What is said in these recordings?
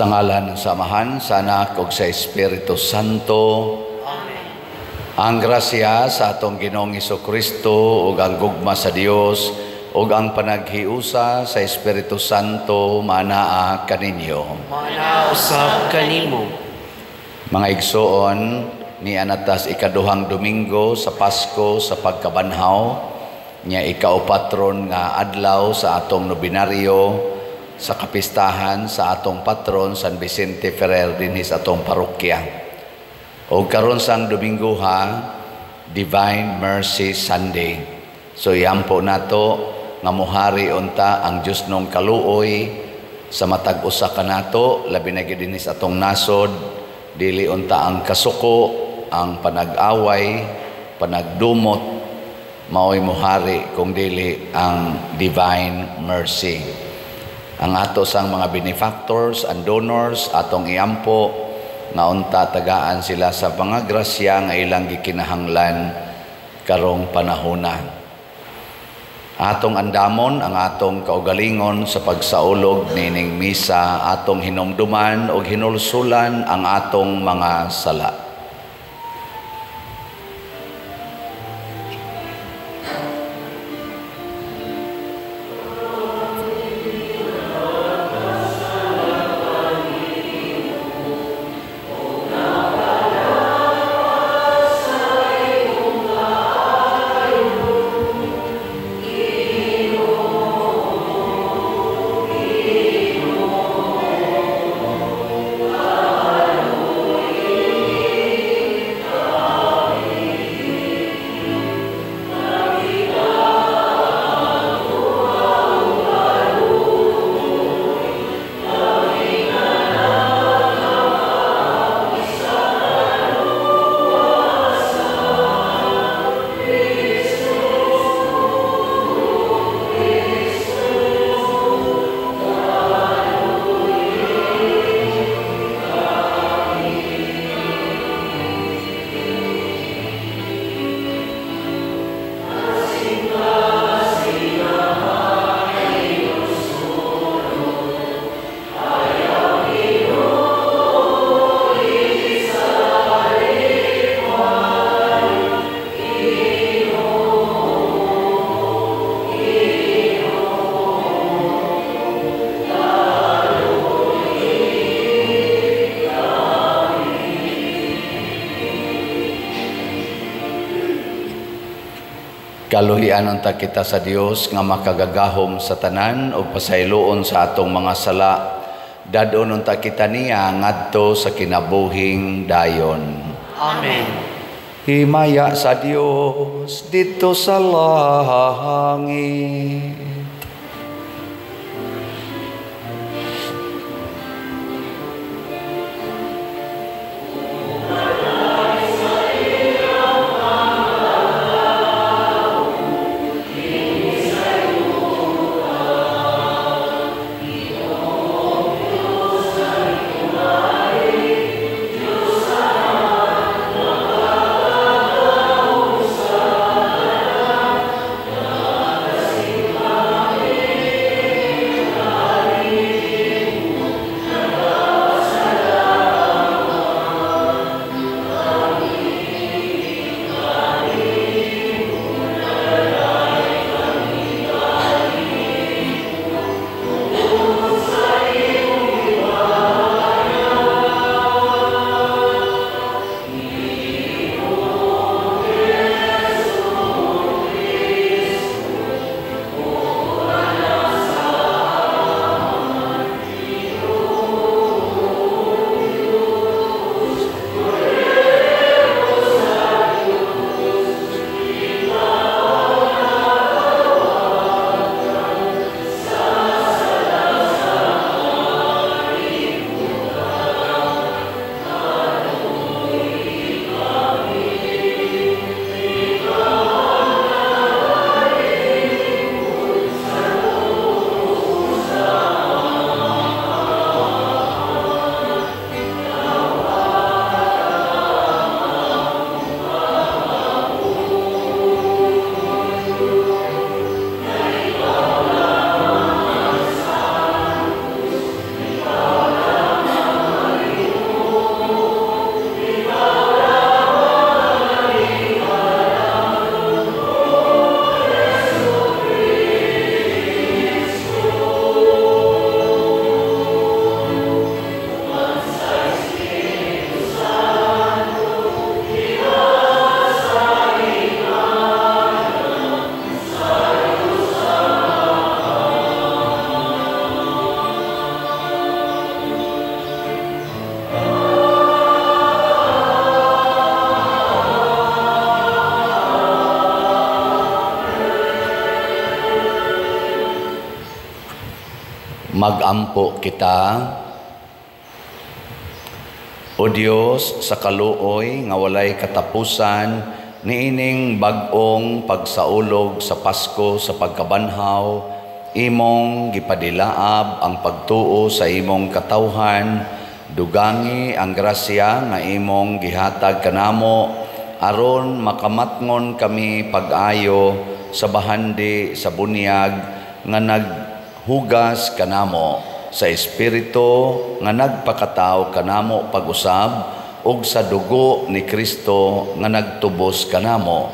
Sa ngalan ng Samahan, sa Anak ug sa Espiritu Santo. Amen. Ang grasya sa atong Ginoong Kristo ug ang gugma sa Dios ug ang panaghiusa sa Espiritu Santo manaa kaninyo. Maanaa usab kanimo. Mga igsoon, ni anatas ikaduhang Domingo sa Pasko sa pagkabanhaw, nya ikaupatron nga adlaw sa atong nobinaryo sa kapistahan sa atong patron San Vicente Ferrer dinhi sa atong parokya. O karon sang Domingo ha, Divine Mercy Sunday. So iampo nato nga muhari unta ang Dios nong kaluoy sa matag usa kanato, labi na gyud dinhi sa atong nasod, dili unta ang kasuko, ang panag-away, panagdumot maoy muhari kung dili ang divine mercy. Ang ato sang mga benefactors and donors atong iampo nga unta tagaan sila sa mga grasya nga ilang gikinahanglan karong panahona. Atong andamon ang atong kaugalingon sa pagsaulog nining misa, atong hinumduman og hinulsulan ang atong mga sala. Kaluhian unta kita sa Dios nga makagagahom sa tanan ug pasayloon sa atong mga sala. Dadon unta kita niya ngadto sa kinabuhing dayon. Amen. Himaya sa Dios dito sa langit. Magampo kita. O Dios, sa kaluoy nga walay katapusan niining bag-ong pagsaulog sa Pasko sa pagkabanhaw, imong gipadilaab ang pagtuo sa imong katawhan, dugangi ang grasya nga imong gihatag kanamo aron makamatngon kami pag-ayo sa bahandi sa bunyag nga naghugas kanamo sa espiritu nga nagpakataw kanamo pag-usab ug sa dugo ni Kristo nga nagtubos kanamo.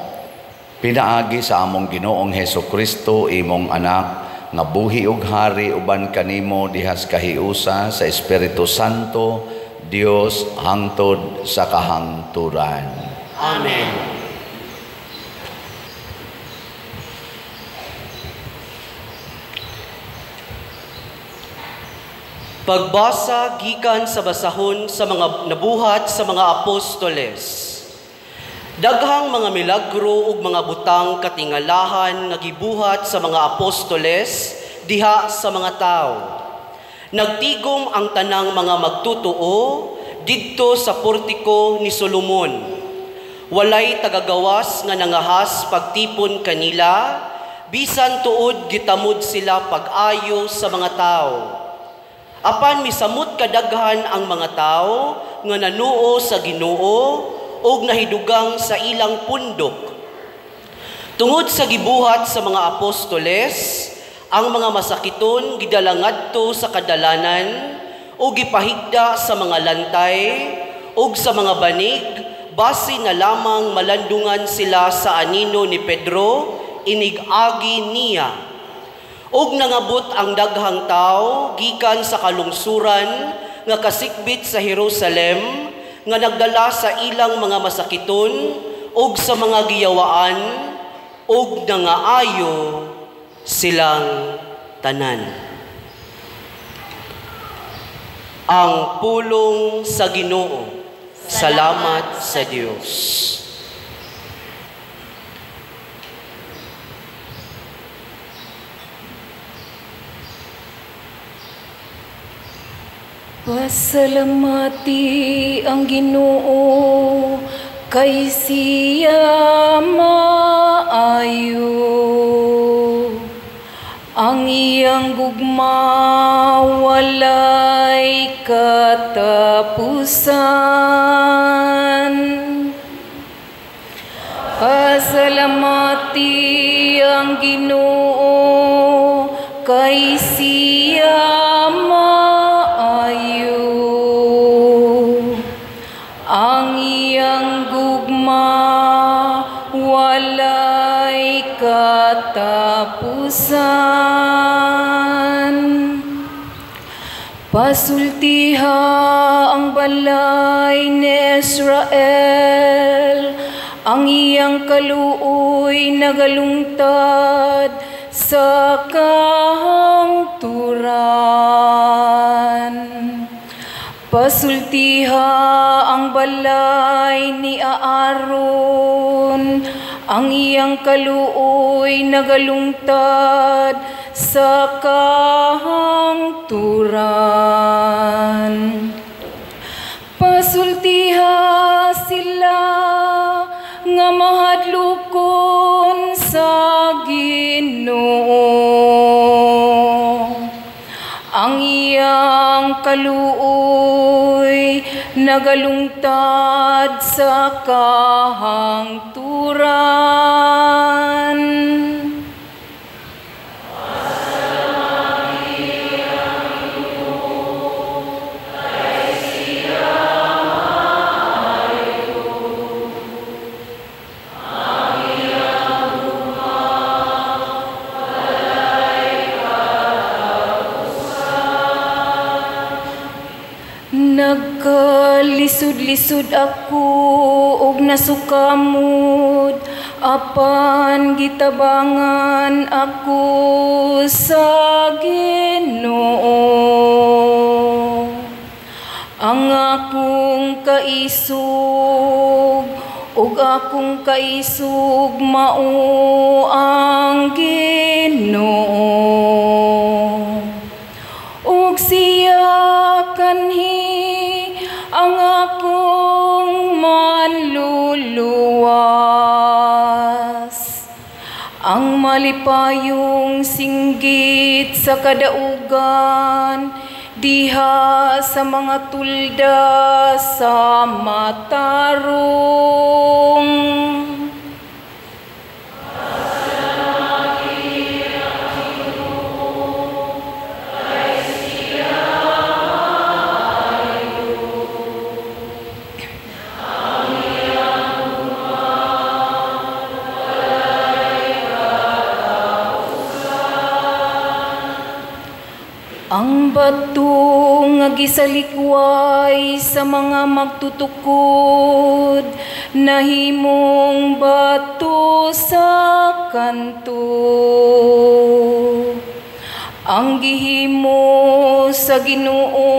Pinaagi sa among Ginoong Hesus Kristo, imong anak, nga buhi ug hari uban kanimo dihas kahiusa sa Espiritu Santo, Dios hangtod sa kahangturan. Amen. Pagbasa gikan sa basahon sa mga nabuhat sa mga apostoles. Daghang mga milagro ug mga butang katingalahan nga gibuhat sa mga apostoles diha sa mga tawo. Nagtigom ang tanang mga magtutuo didto sa portiko ni Solomon. Walay tagagawas nga nangahas pagtipon kanila, bisan tuod gitamod sila pag-ayo sa mga tawo. Apan misamot kadaghan ang mga tao nga nanuo sa Ginoo ug nahidugang sa ilang pundok. Tungod sa gibuhat sa mga apostoles, ang mga masakiton gidala ngadto sa kadalanan ug gipahigda sa mga lantay ug sa mga banig, basi na lamang malandungan sila sa anino ni Pedro inig-agi niya. Ug nangabot ang daghang tao gikan sa kalungsuran nga kasikbit sa Jerusalem nga nagdala sa ilang mga masakiton ug sa mga giyawaan ug nangaayo silang tanan. Ang pulong sa Ginoo. Salamat sa Dios. Pasalamati ang Ginoo kay siya maayo. Ang iyang gugma walay katapusan. Pasalamati ang Ginoo kay siya maayo. Ang iyang gugma walay katapusan. Pasultiha ang balay ni Israel, ang iyang kaluoy nagalungtad sa kahangturan. Pasultiha ang balay ni Aaron, ang iyang kaluoy nagalungtad sa kahangturan. Pasultiha sila nga mahadlokon sa Ginoo. Ang iyang kaluoy nagalungtad sa kahangturan. Nagkalisod-lisod ako og nasukamod, apan gitabangan ako sa Ginoo. Ang akong kaisog ug akong kaisog mao ang Ginoo. Ang malipayong singgit sa kadaugan diha sa mga tulda sa matarong. Ang bato nga gisalikway sa mga magtutukod, nahimong bato sa kanto. Ang gihimo sa Ginoo,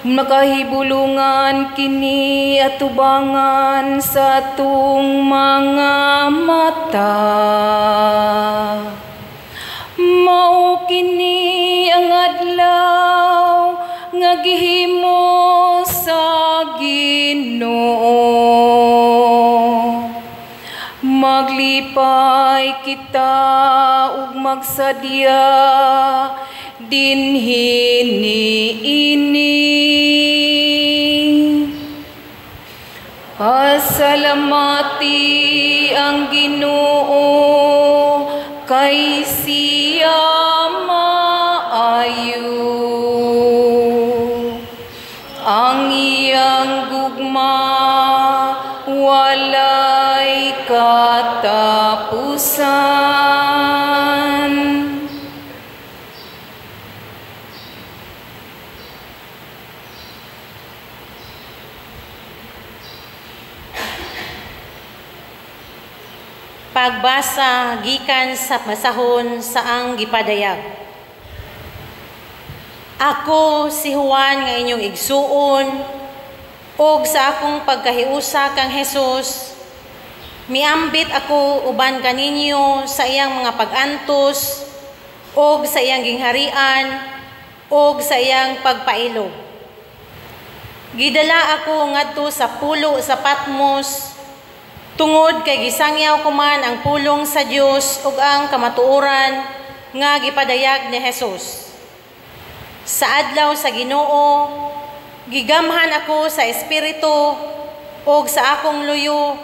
makahibulungan kini atubangan sa atong mga mata. Mao kini ang adlaw nga gihimo sa Ginoo. Maglipay kita ug magsadya dinhi niini. Pasalamati ang Ginoo kay siya maayo. Ang iyang gugma walay katapusan. Pagbasa gikan sa basahon sa ang gipadayag. Ako si Juan nga inyong igsuon ug sa akong pagkahiusa kang Hesus, miambit ako uban kaninyo sa iyang mga pag-antos ug sa iyang gingharian ug sa iyang pagpailog. Gidala ako ngadto sa pulo sa Patmos tungod kay gisangyaw ko man ang pulong sa Dios ug ang kamatuoran nga gipadayag ni Hesus. Sa adlaw sa Ginoo, gigamhan ako sa espiritu ug sa akong luyo,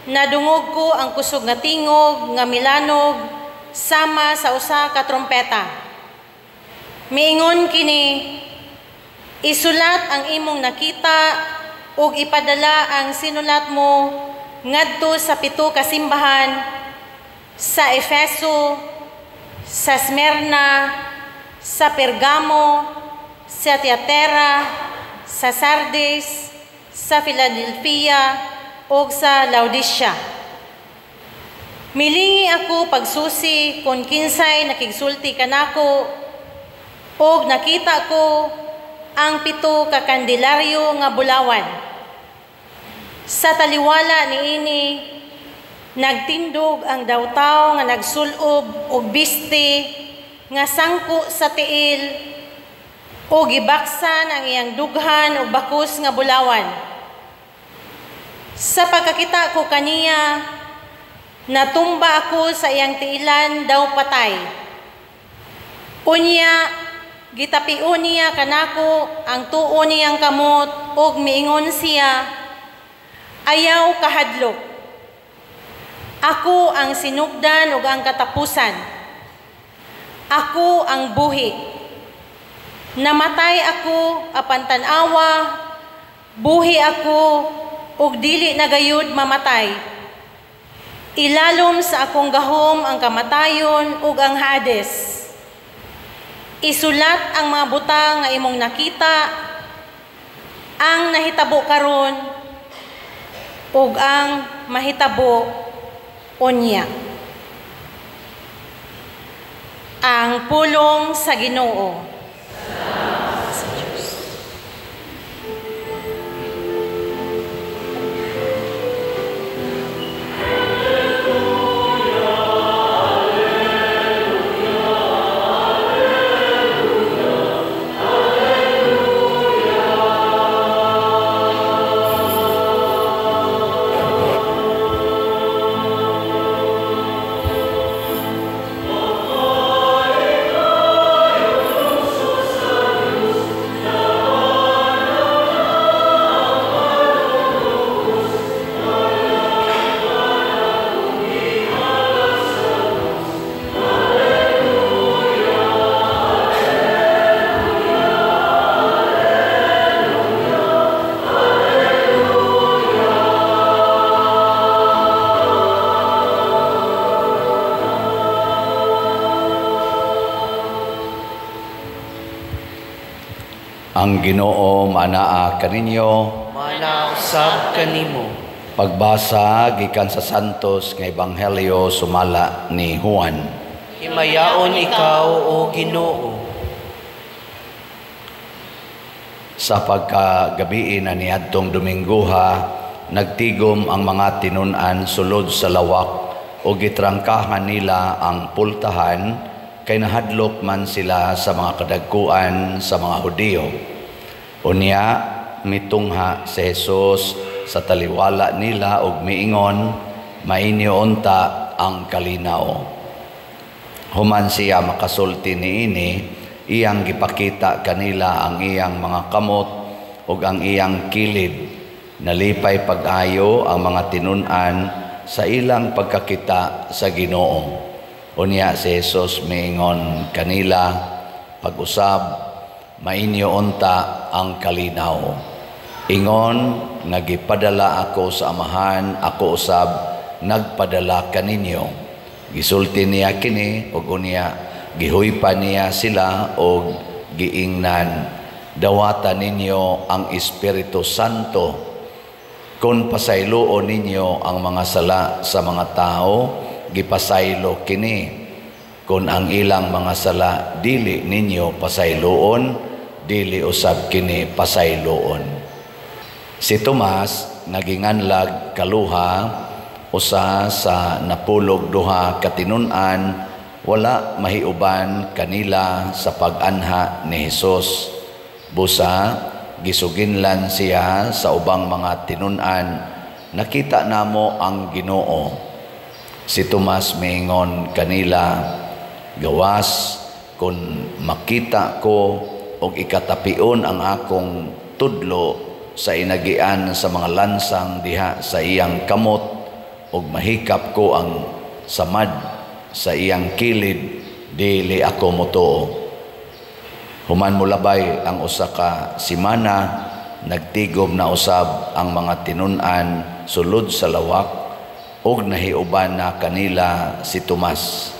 nadungog ko ang kusog nga tingog nga milanog sama sa usa ka trompeta. Miingon kini, isulat ang imong nakita ug ipadala ang sinulat mo ngadto sa 7 ka simbahan, sa Efeso, sa Smyrna, sa Pergamo, sa Tiatera, sa Sardis, sa Philadelphia, ug sa Laodicea. Milingi ako pagsusi kung kinsay nakigsulti kanako, ug nakita ko ang 7 ka kandelaryo nga bulawan. Sa taliwala niini, nagtindog ang dawtaw nga nagsulob og biste nga sangko sa tiil o gibaksan ang iyang dughan og bakus nga bulawan. Sa pagkakita ko kaniya, natumba ako sa iyang tiilan daw patay. Unya, gitapion niya kanako ang tuo niyang kamot ug miingon siya, ayaw kahadlok. Ako ang sinugdan ug ang katapusan. Ako ang buhi. Namatay ako apan tan-awa, buhi ako ug dili na gayud mamatay. Ilalom sa akong gahom ang kamatayon ug ang Hades. Isulat ang mga butang nga imong nakita, ang nahitabo karon ug ang mahitabo unya. Ang pulong sa Ginoo. Salamat sa Diyos. Ang Ginoo manaa kaninyo. Mana usab kanimo. Pagbasa gikan sa Santos nga Ebanghelyo sumala ni Juan. Himayaon ikaw, o Ginoo. Sa pagkagabii na niadtong Dominggoha, nagtigom ang mga tinun-an sulod sa lawak o gitrangkahan nila ang pultahan kay nahadlok man sila sa mga kadagkuan sa mga Hudiyo. Unya mitungha si Jesus sa taliwala nila og miingon, mainyo unta ang kalinaw. Human siya makasulti niini, iyang gipakita kanila ang iyang mga kamot ug ang iyang kilid. Nalipay pag-ayo ang mga tinun-an sa ilang pagkakita sa Ginoo. Unya si Jesus miingon kanila, pag-usab, mainyo unta ang kalinaw. Ingon nga gipadala ako sa Amahan, ako usab nagpadala kaninyo. Gisulti niya kini ug unya gihuypa niya sila og giingnan, dawata ninyo ang Espiritu Santo. Kung pasayloon ninyo ang mga sala sa mga tao, gipasaylo kini. Kung ang ilang mga sala dili ninyo pasayloon, dili usab kini pasayloon. Si Tomas naginganlag kaluha, usa sa napulog duha katinun-an, wala mahiuban kanila sa pag-anha ni Hesus. Busa gisuginlan siya sa ubang mga tinun-an, nakita namo ang Ginoo. Si Tomas miingon kanila, gawas kun makita ko og ikatapion ang akong tudlo sa inagian sa mga lansang diha sa iyang kamot, og mahikap ko ang samad sa iyang kilid, dili ako motuo. Human molabay ang usa ka semana, nagtigom na usab ang mga tinun-an sulod sa lawak, ug nahiuban na kanila si Tomas.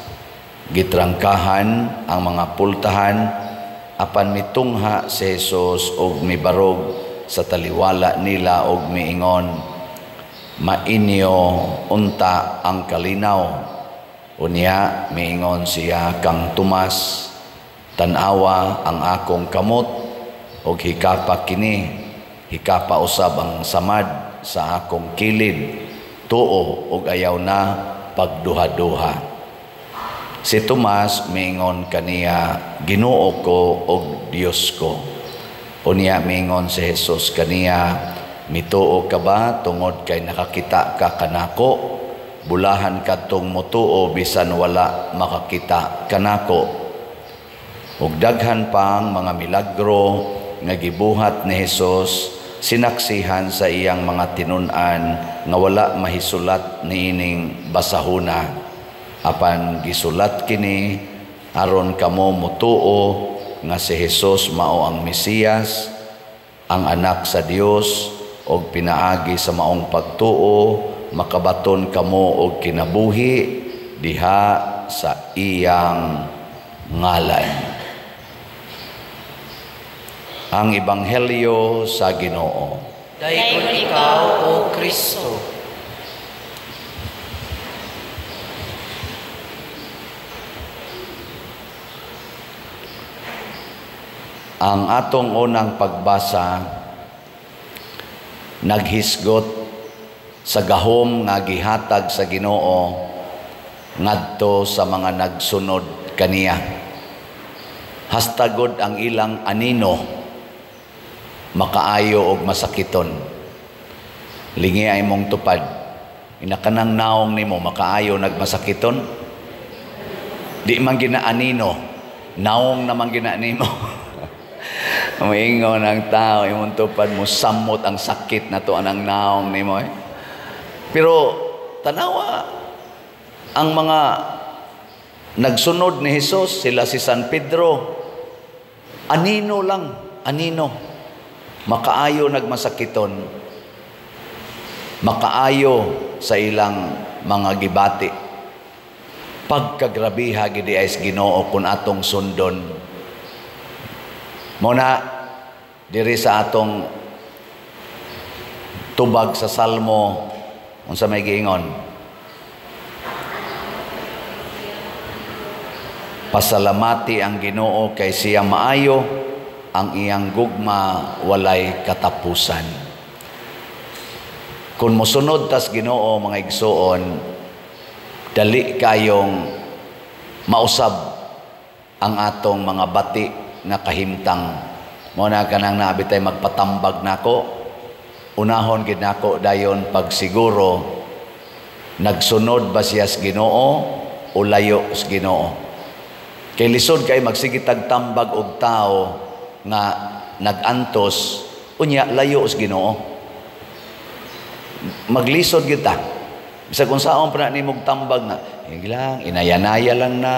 Gitrangkahan ang mga pultahan, apan mitungha si Jesus og mibarog sa taliwala nila og miingon, mainyo unta ang kalinaw. Unya miingon siya kang Tomas, tan-awa ang akong kamot og hikapa kini, hikapa usab ang samad sa akong kilid, tuo og ayaw na pagduha-duha. Si Tomas miingon kaniya, Ginoo ko og Dios ko. Unya miingon si Jesus kaniya, mituo ka ba tungod kay nakakita ka kanako? Bulahan kadtong motuo bisan wala makakita kanako. Ug daghan pang mga milagro nga gibuhat ni Hesus, sinaksihan sa iyang mga tinun-an nga wala mahisulat niining basahuna. Apan gisulat kini aron kamo motuo nga si Hesus mao ang Mesiyas, ang anak sa Dios, og pinaagi sa maong pagtuo makabaton kamo og kinabuhi diha sa iyang ngalan. Ang Ebanghelyo sa Ginoo. Dayon ikaw, O Kristo. Ang atong unang pagbasa naghisgot sa gahom nga gihatag sa Ginoo ngadto sa mga nagsunod kaniya. Hastagod ang ilang anino, makaayo og masakiton. Lingi ay mong tupad. Inakanang naong nimo makaayo nagmasakiton. Di man ginaanino, naong naman ginaanimo. Moingon ang tao, imong tupad mo samot ang sakit na to anang naong nimo. Eh. Pero tanawa ang mga nagsunod ni Jesus, sila si San Pedro, anino lang, anino. Makaayo nagmasakiton, makaayo sa ilang mga gibati. Pagkagrabiha gidi ay Ginoo kun atong sundon. Muna Diri sa atong tubag sa Salmo, unsa may giingon? Pasalamati ang Ginoo kay siya maayo, ang iyang gugma walay katapusan. Kung mosunod tas Ginoo, mga igsuon, dali kayong mausab ang atong mga bati nga kahimtang. Mo na kanang naabitay magpatambag nako, unahon gid nako dayon pagsiguro nagsunod ba siya sa Ginoo o layo sa Ginoo. Kay lisod kay magsigitag tambag og tao nga nagantos unya layo sa Ginoo. Maglisod gyud ta. Bisag kung saon pa na nimog tambag nga, lang, inayanaya lang na,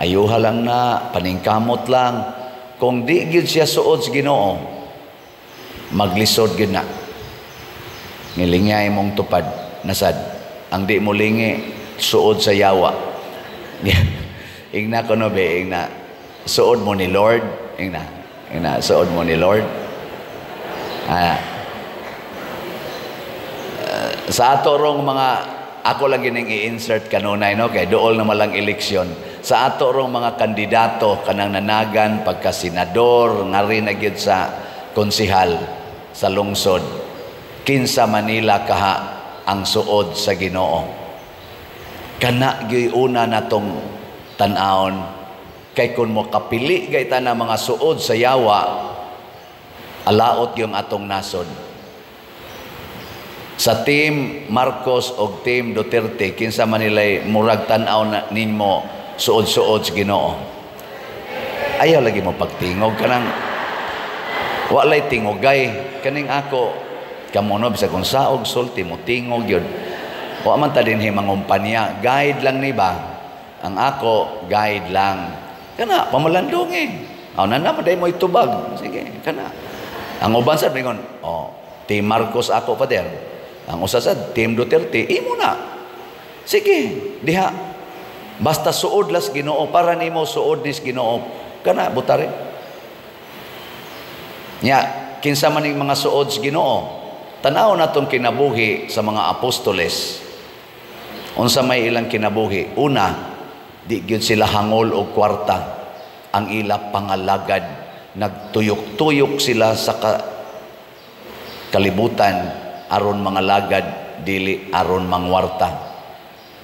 ayuha lang na, paningkamot lang. Kung di gyud siya suod sa Ginoo, maglisod gyud na. Ngilingay mong tupad nasad. Ang di mo lingi suod sa yawa. Ingna ko no be, ingna suod mo ni Lord, ingna, ingna suod mo ni Lord. Sa ato rong mga, ako lagi ning i-insert kanunay no, kay dool na malang eleksyon. Sa ato rong mga kandidato kanang nanagan pagka senador, ngari na gyud sa konsehal sa lungsod, kinsa Manila kaha ang suod sa Ginoo. Kana gyud una natong tan-awon, kay kun mo kapili gay ta na mga suod sa yawa, alaot yung atong nasod. Sa team Marcos og team Duterte, kinsa man nilay murag tan-aw na ninmo suod-suod sa Ginoo? Ayaw lagi mo pagtingog kanang walay tingogay kaning ako kamo no, bisag kung saog sulti mo tingog yun. Wa man ta dinhi mangumpanya, guide lang ni ba? Ang ako guide lang. Kana pamalandong eh. Aw na naman day mo itubag. Sige, kana. Ang uban sad mingon, oh, team Marcos ako pader. Ang usa sad team Duterte, imo na. Sige, diha. Basta suod las Ginoo, para nimo suod nis Ginoo. Kana butare. Nya, kinsa man ning mga suod sa Ginoo? Tan-aw natong kinabuhi sa mga apostoles. Unsa may ilang kinabuhi? Una, di gyud sila hangol og kwarta. Ang ila pangalagad, nagtuyok-tuyok sila sa kalibutan aron mga lagad, dili aron mangwarta.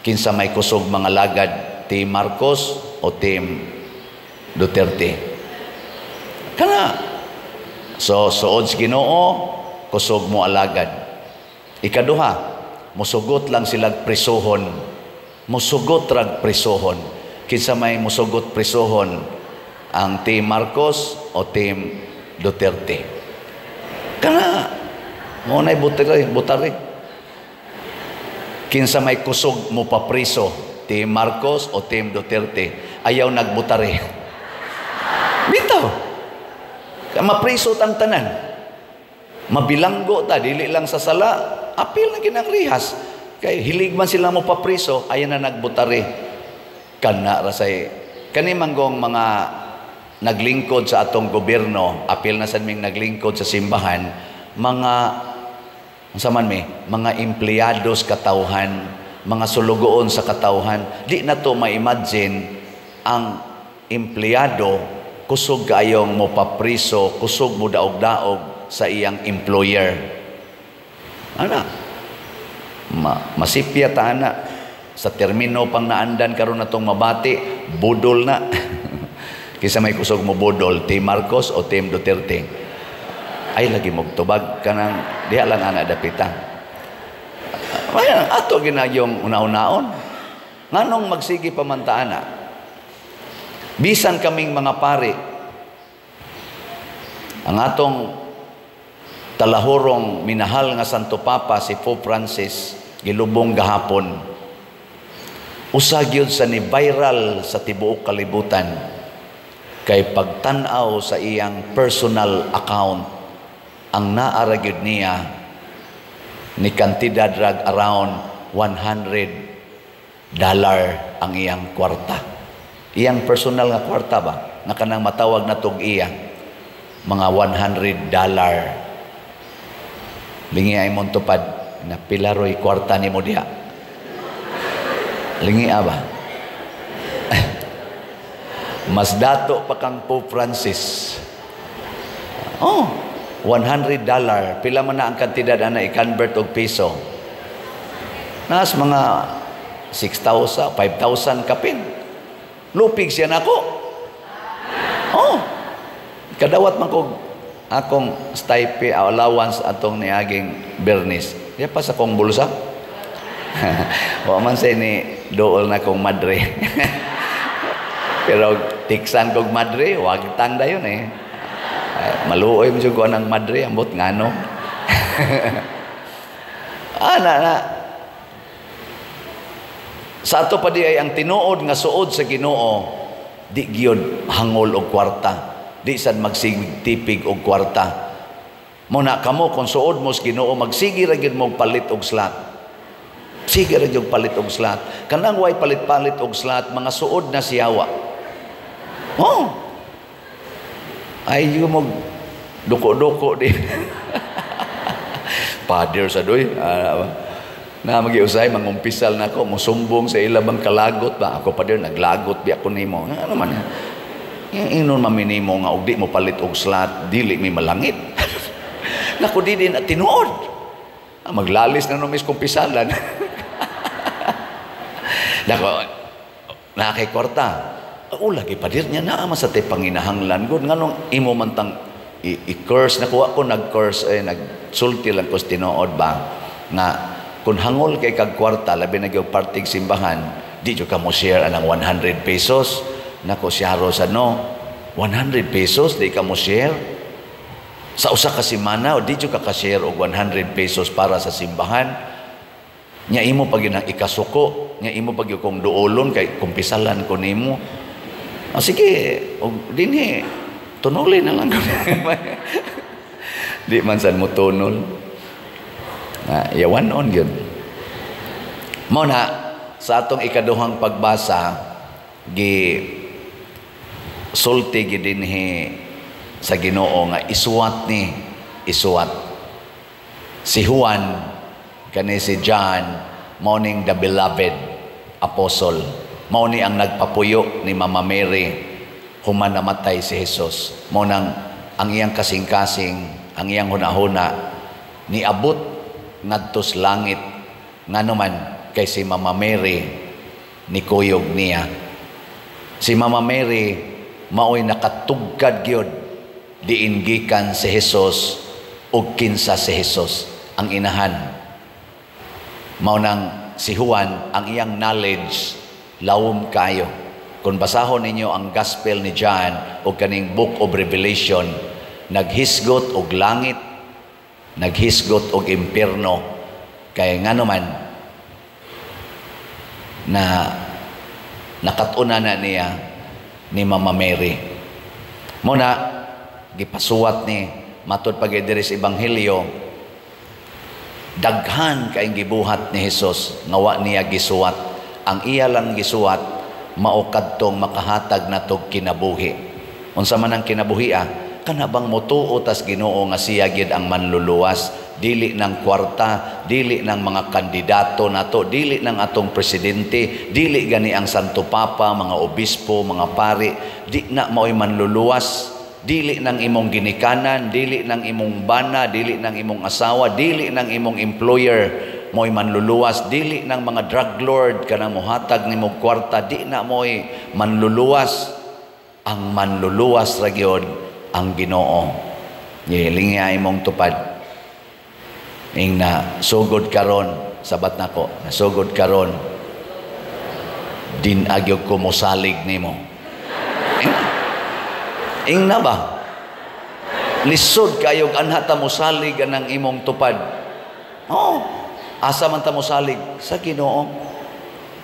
Kinsa may kusog mga lagad, Team Marcos o Team Duterte? Kana. So suod sa Ginoo, kusog mo alagad. Ikaduha, musugot lang silag presohon. Musugot rag presohon. Kinsa may musugot presohon, ang Team Marcos o Team Duterte? Kana. Mo nay butari, butari. Kinsa may kusog mo papriso, Team Marcos o Team Duterte? Ayaw nagbutari. Bitaw. Mapriso tang tanan. Mabilanggo ta, dili lang sa sala, apil na ginang rihas. Kay hilig man sila mo papriso, ayaw na nagbutari. Kana rasay kani manggong mga naglingkod sa atong gobyerno, apil na sad ming naglingkod sa simbahan, mga unsa man mi, mga empleyados katawhan, mga sulugoon sa katawhan, di na to ma-imagine ang empleyado kusog kaayong mo papriso, kusog mo daog-daog sa iyang employer. Ana, masipya ta ana sa termino pang naandan karon natong mabati, budol na. Kisa may kusog mo budol, Team Marcos o Team Duterte? Ay lagi mogtubag kanang diha lang ana dapita. Ay, ato ginayong una-unaon. Nganong magsige pa man ta ana? Bisan kaming mga pari, ang atong talahurong minahal nga Santo Papa si Pope Francis gilubong gahapon, usa gyud sa ni viral sa tibuok kalibutan kay pagtan-aw sa iyang personal account, ang naara gyud niya ni kantidad rag around $100 ang iyang kwarta. Iyang personal nga kwarta ba? Nga kanang matawag na tog iya. Mga $100. Lingi ay mong tupad na pila ro'y kwarta nimo diha. Lingi ba? Mas dato pa kang Pope Francis. Oh, $100. Pila man na ang kantidad ana i-convert og piso? Nas mga 6,000, 5,000 kapin. Lupig siya nako. Oh. Kadawat man ko akong stipend, allowance atong niaging Bernis. Diya pa sa kong bulsa. Wa man say ni dool na kong madre. Pero tiksan kog madre, wag tanda yun eh. Ay, maluoy mo jud ko ang madre, ambot ngano. Ana na. Sa ato pa di ay ang tinuod nga suod sa Ginoo, di gyud hangol og kwarta, di sad magsigig tipig og kwarta. Mo na kamo, kung suod mo sa Ginoo, magsige ra gyud mo palit og slot. Sige ra gyud palit og slot. Kanang way palit-palit og slot, mga suod na siyawa. Oh. Ay mo duko-duko di. Father sa doy. Na magiusay mangumpisal na ako, musumbong sa ila bang kalagot ba ako, "Father, naglagot bi ako nimo." Ano man ingnon maminimo nga og di mo palit og slot, dili mi malangit. Nako, di din tinuod. Maglalis na no mis kumpisalan. Nako, naa kay kwarta. O lagi, padir niya naa man sa tay panginahanglan gud, nganong imo man tang i-curse? Nakuha ko nag-curse eh, nagsulti lang ko sa tinuod ba nga kung hangol kay kag kwarta, labi na gyud partig simbahan, di jud ka mo share anang 100 pesos. Nako, siyaro sa no 100 pesos di ka mo share sa usa ka semana, o di jud ka ka-share og 100 pesos para sa simbahan. Nya imo pag yun ang ikasuko, nya imo pag yun kung duolon kay kumpisalan ko nimo. Ah, sige, og dinhi tunuli na lang. Di man san mo tunol na yawan on yun. Mo na sa atong ikaduhang pagbasa, gi sulti gi dinhi sa Ginoo nga isuwat ni isuwat si Juan. Kani si John mao ning the beloved apostle, mao ni ang nagpapuyo ni Mama Mary human namatay si Jesus. Mao nang ang iyang kasing-kasing, ang iyang hunahuna niabot ngadto sa langit, ngano man kay si Mama Mary nikuyog niya. Si Mama Mary maoy nakatugkad gyud diin gikan si Jesus ug kinsa si Jesus, ang inahan. Mao nang si Juan, ang iyang knowledge lawom kayo. Kung basahon ninyo ang Gospel ni John o kaning Book of Revelation, naghisgot og langit, naghisgot og impierno, kay ngano man na nakat-unan na niya ni Mama Mary. Mo na gipasuwat ni matud pag diri sa Ebanghelyo, daghan kay gibuhat ni Jesus nga wa niya gisuwat. Ang iya lang gisuwat mao kadtong makahatag natog kinabuhi. Unsa man ang kinabuhi? Ah, kana bang motuo tas Ginoo nga siya gid ang manluluwas, dili ng kwarta, dili ng mga kandidato nato, dili ng atong presidente, dili gani ang Santo Papa, mga obispo, mga pari, di na mao'y manluluwas, dili ng imong ginikanan, dili ng imong bana, dili ng imong asawa, dili ng imong employer mo'y manluluwas, dili ng mga drug lord kanang mohatag nimo kwarta, di na mo'y manluluwas. Ang manluluwas ra gyud ang Ginoo. Gilingi imong tupad. Ing na sugod karon, sabat nako, nasugod karon din agyog ko mosalig nimo. Ing na ba? Lisod kayog anha ta mosalig anang imong tupad. Oh, asa man ta mosalig? Sa Ginoo.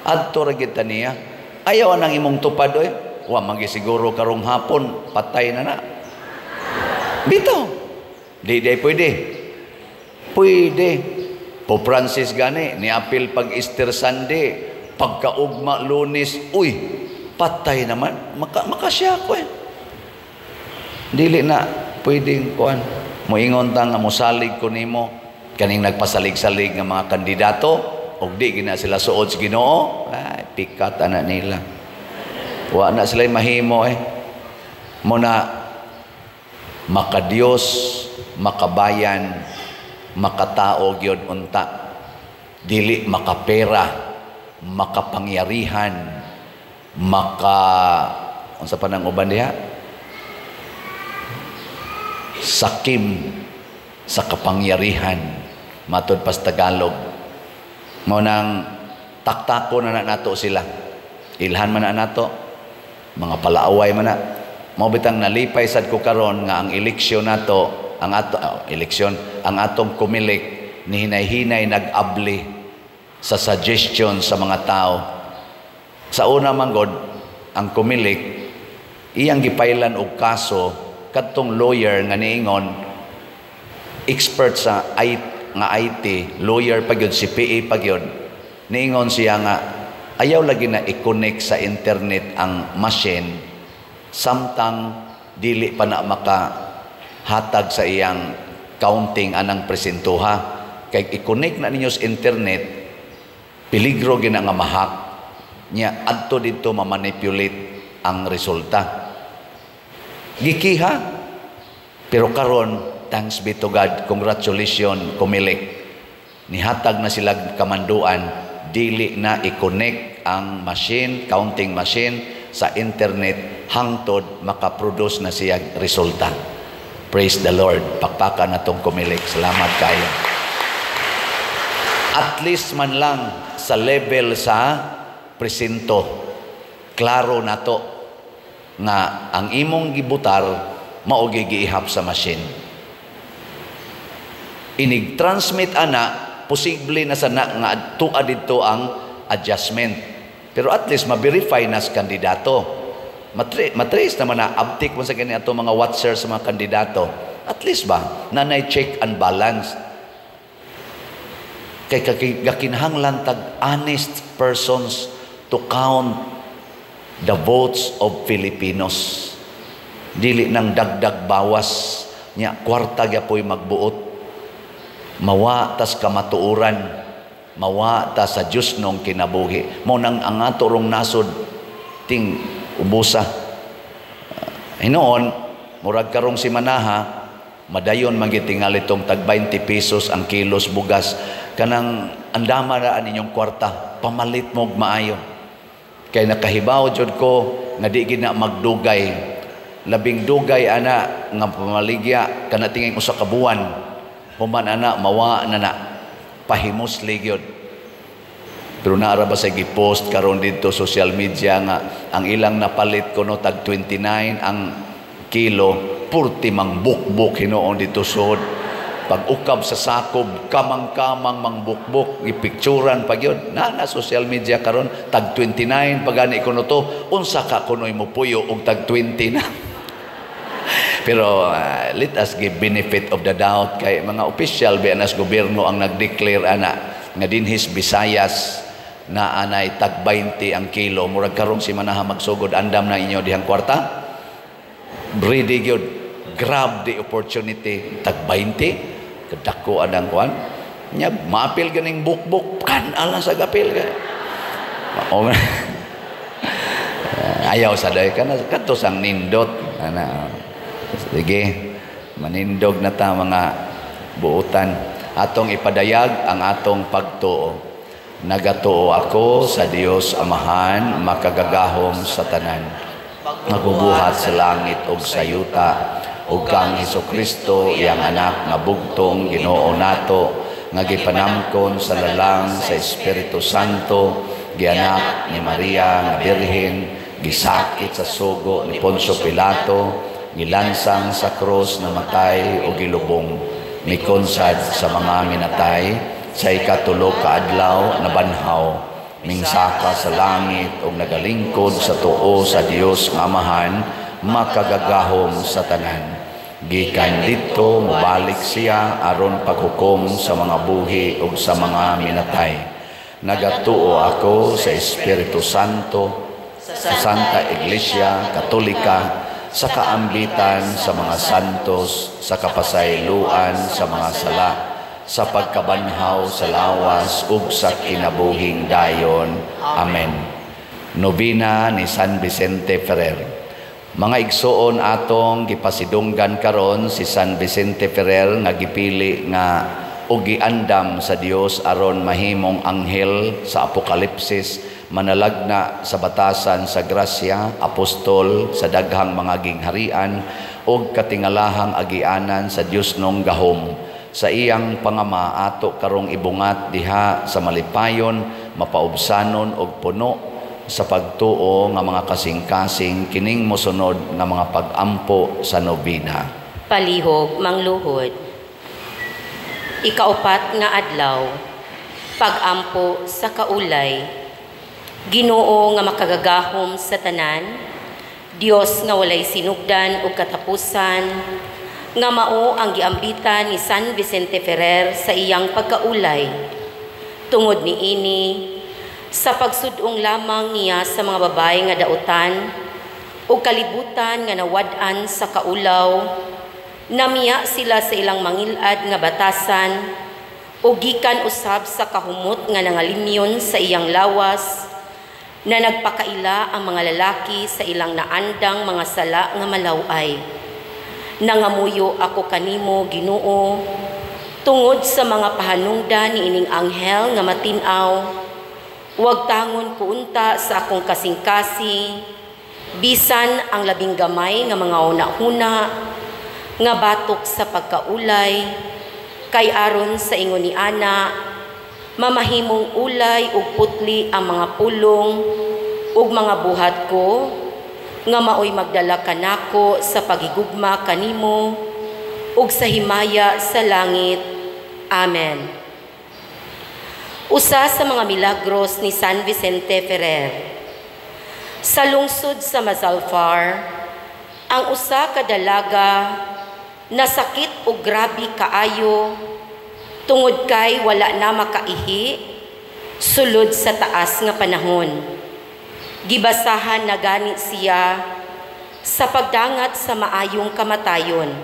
Adto ra gyud ta niya. Ayaw anang imong tupad oy. Wa man siguro karong hapon patay na na. Bitaw. Di di pwede. Pwede. Pope Francis gani niapil pag Easter Sunday, pagkaugma Lunes, uy, patay naman. Maka makasya ko eh. Dili na Pwedeng kuan. Moingon ta nga mosalig ko nimo kaning nagpasalig-salig nga mga kandidato og di gina sila suod sa Ginoo, ay pikat ana nila. Wa na sila mahimo eh. Mo na makadiyos, makabayan, makatao gyud unta. Dili makapera, makapangyarihan, maka unsa pa nang uban diha? Sakim sa kapangyarihan, matud pas Tagalog. Mao nang taktako na nato sila. Ilhan man na nato, mga palaaway man na. Mao bitang nalipay sad ko karon nga ang eleksyon nato, ang ato eleksyon, ang atong Comelec ni hinay-hinay nag-abli sa suggestion sa mga tao. Sa una man god, ang Comelec iyang gipailan og kaso kadtong lawyer nga niingon expert sa IT, nga IT, lawyer pa gyud, CPA pa gyud. Niingon siya nga ayaw lagi na i-connect sa internet ang machine samtang dili pa na makahatag sa iyang counting anang presintuha. Kay i-connect na ninyo sa internet, peligro gina nga ma-hack nya adto didto ma-manipulate ang resulta. Gikiha. Pero karon, thanks be to God, congratulations Comelec. Nihatag na sila kamanduan, dili na i-connect ang machine, counting machine sa internet hangtod makaproduce na siya resulta. Praise the Lord. Pakpakan na tong Comelec. Salamat kayo. At least man lang sa level sa presinto, klaro na to nga ang imong gibutar mao giihap sa machine. Inig transmit ana, posible na sa na nga adtua didto ang adjustment. Pero at least ma-verify na sa kandidato. Matrace naman na abtik mo sa gani ato mga watchers sa mga kandidato. At least ba, nanay check and balance. Kay gakinahanglan tag honest persons to count the votes of Filipinos. Dili nang dagdag bawas nya kwarta gyapoy magbuot. Mawa tas kamatuoran, mawa ta sa Dios nong kinabuhi. Mao nang ang ato rong nasod ting ubusa. Hinuon, murag karong si Manaha, madayon man gitingali tong tag 20 pesos ang kilos bugas. Kanang andama ra ninyong kwarta, pamalit mo og maayo. Kay nakahibaw jud ko nga di gid na magdugay. Labing dugay ana nga pamaligya kana tingin usa ka buwan. Human ana mawa na na pahimusli gyud. Pero naara ba sa gipost karon didto social media nga ang ilang napalit kuno tag 29 ang kilo, purti mang bukbuk hinuon dito sud. Pag ukab sa sakob, kamang-kamang mangbukbuk, gipicturan pa gyud. Na na social media karon tag 29 pagani kuno to, unsa ka kunoy mo puyo og tag 20 na. Pero let us give benefit of the doubt kay mga opisyal biya nas gobyerno ang nag-declare ana nga dinhis Visayas na anay tag 20 ang kilo. Murag karong si Manaha magsugod, andam na inyo dihang kwarta. Ready gyud, grab the opportunity, tag 20 kadako anang kuan nya maapil ganing bukbuk kan ala sa gapil ka. O, ayaw sa day kana kadto sang nindot ana. Sige, manindog na ta mga buutan. Atong ipadayag ang atong pagtuo. Nagatuo ako sa Dios Amahan, makagagahom sa tanan, nagbubuhat sa langit ug sa yuta, ug kang Hesukristo, iyang anak nga bugtong Ginoo nato, nga gipanamkon sa lalang sa Espiritu Santo, gianak ni Maria nga Birhen, gisakit sa sugo ni Poncio Pilato, gilansang sa krus, namatay o gilubong, mikonsad sa mga minatay, sa ikatulo ka adlaw nabanhaw, mingsaka sa langit ug nagalingkod sa tuo sa Dios nga Amahan, makagagahom sa tanan. Gikan didto mobalik siya aron paghukom sa mga buhi ug sa mga minatay. Nagatuo ako sa Espiritu Santo, sa Santa Iglesia Katolika, sa kaambitan sa mga santos, sa kapasayloan sa mga sala, sa pagkabanhaw sa lawas ug sa kinabuhing dayon. Amen. Nobena ni San Vicente Ferrer. Mga igsuon, atong gipasidunggan karon si San Vicente Ferrer nga gipili nga ug giandam sa Dios aron mahimong anghel sa Apokalipsis, manalagna sa batasan sa grasya, apostol sa daghang mga gingharian ug katingalahang agianan sa Dios nong gahom. Sa iyang pangama ato karong ibungat diha sa malipayon, mapaubsanon og puno sa pagtuo nga mga kasing-kasing kining mosunod nga mga pag-ampo sa nobena. Palihog mangluhod. Ikaupat nga adlaw, pag-ampo sa kaulay. Ginoo nga makagagahom sa tanan, Dios nga walay sinugdan ug katapusan, nga mao ang giambitan ni San Vicente Ferrer sa iyang pagkaulay. Tungod niini, sa pagsudong lamang niya sa mga babae nga dautan ug kalibutan nga nawad-an sa kaulaw, namiya sila sa ilang mangilad nga batasan ug gikan usab sa kahumot nga nangalimyon sa iyang lawas, na nagpakaila ang mga lalaki sa ilang naandang mga sala nga malaway. Nangamuyo ako kanimo, Ginoo, tungod sa mga pahanungdan ni ining anghel nga matin-aw. Huwag tangon ko unta sa akong kasing-kasing, bisan ang labing gamay nga mga una-una, nga batok sa pagkaulay, kay aron sa ingon ni ana, mamahimong ulay ug putli ang mga pulong ug mga buhat ko, nga maoy magdala kanako sa pagigugma kanimo ug sa himaya sa langit. Amen. Usa sa mga milagros ni San Vicente Ferrer. Sa lungsod sa Mazalfar, ang usa ka dalaga nasakit og grabe kaayo tungod kay wala na makaihi sulod sa taas nga panahon. Gibasahan na gani siya sa pagdangat sa maayong kamatayon.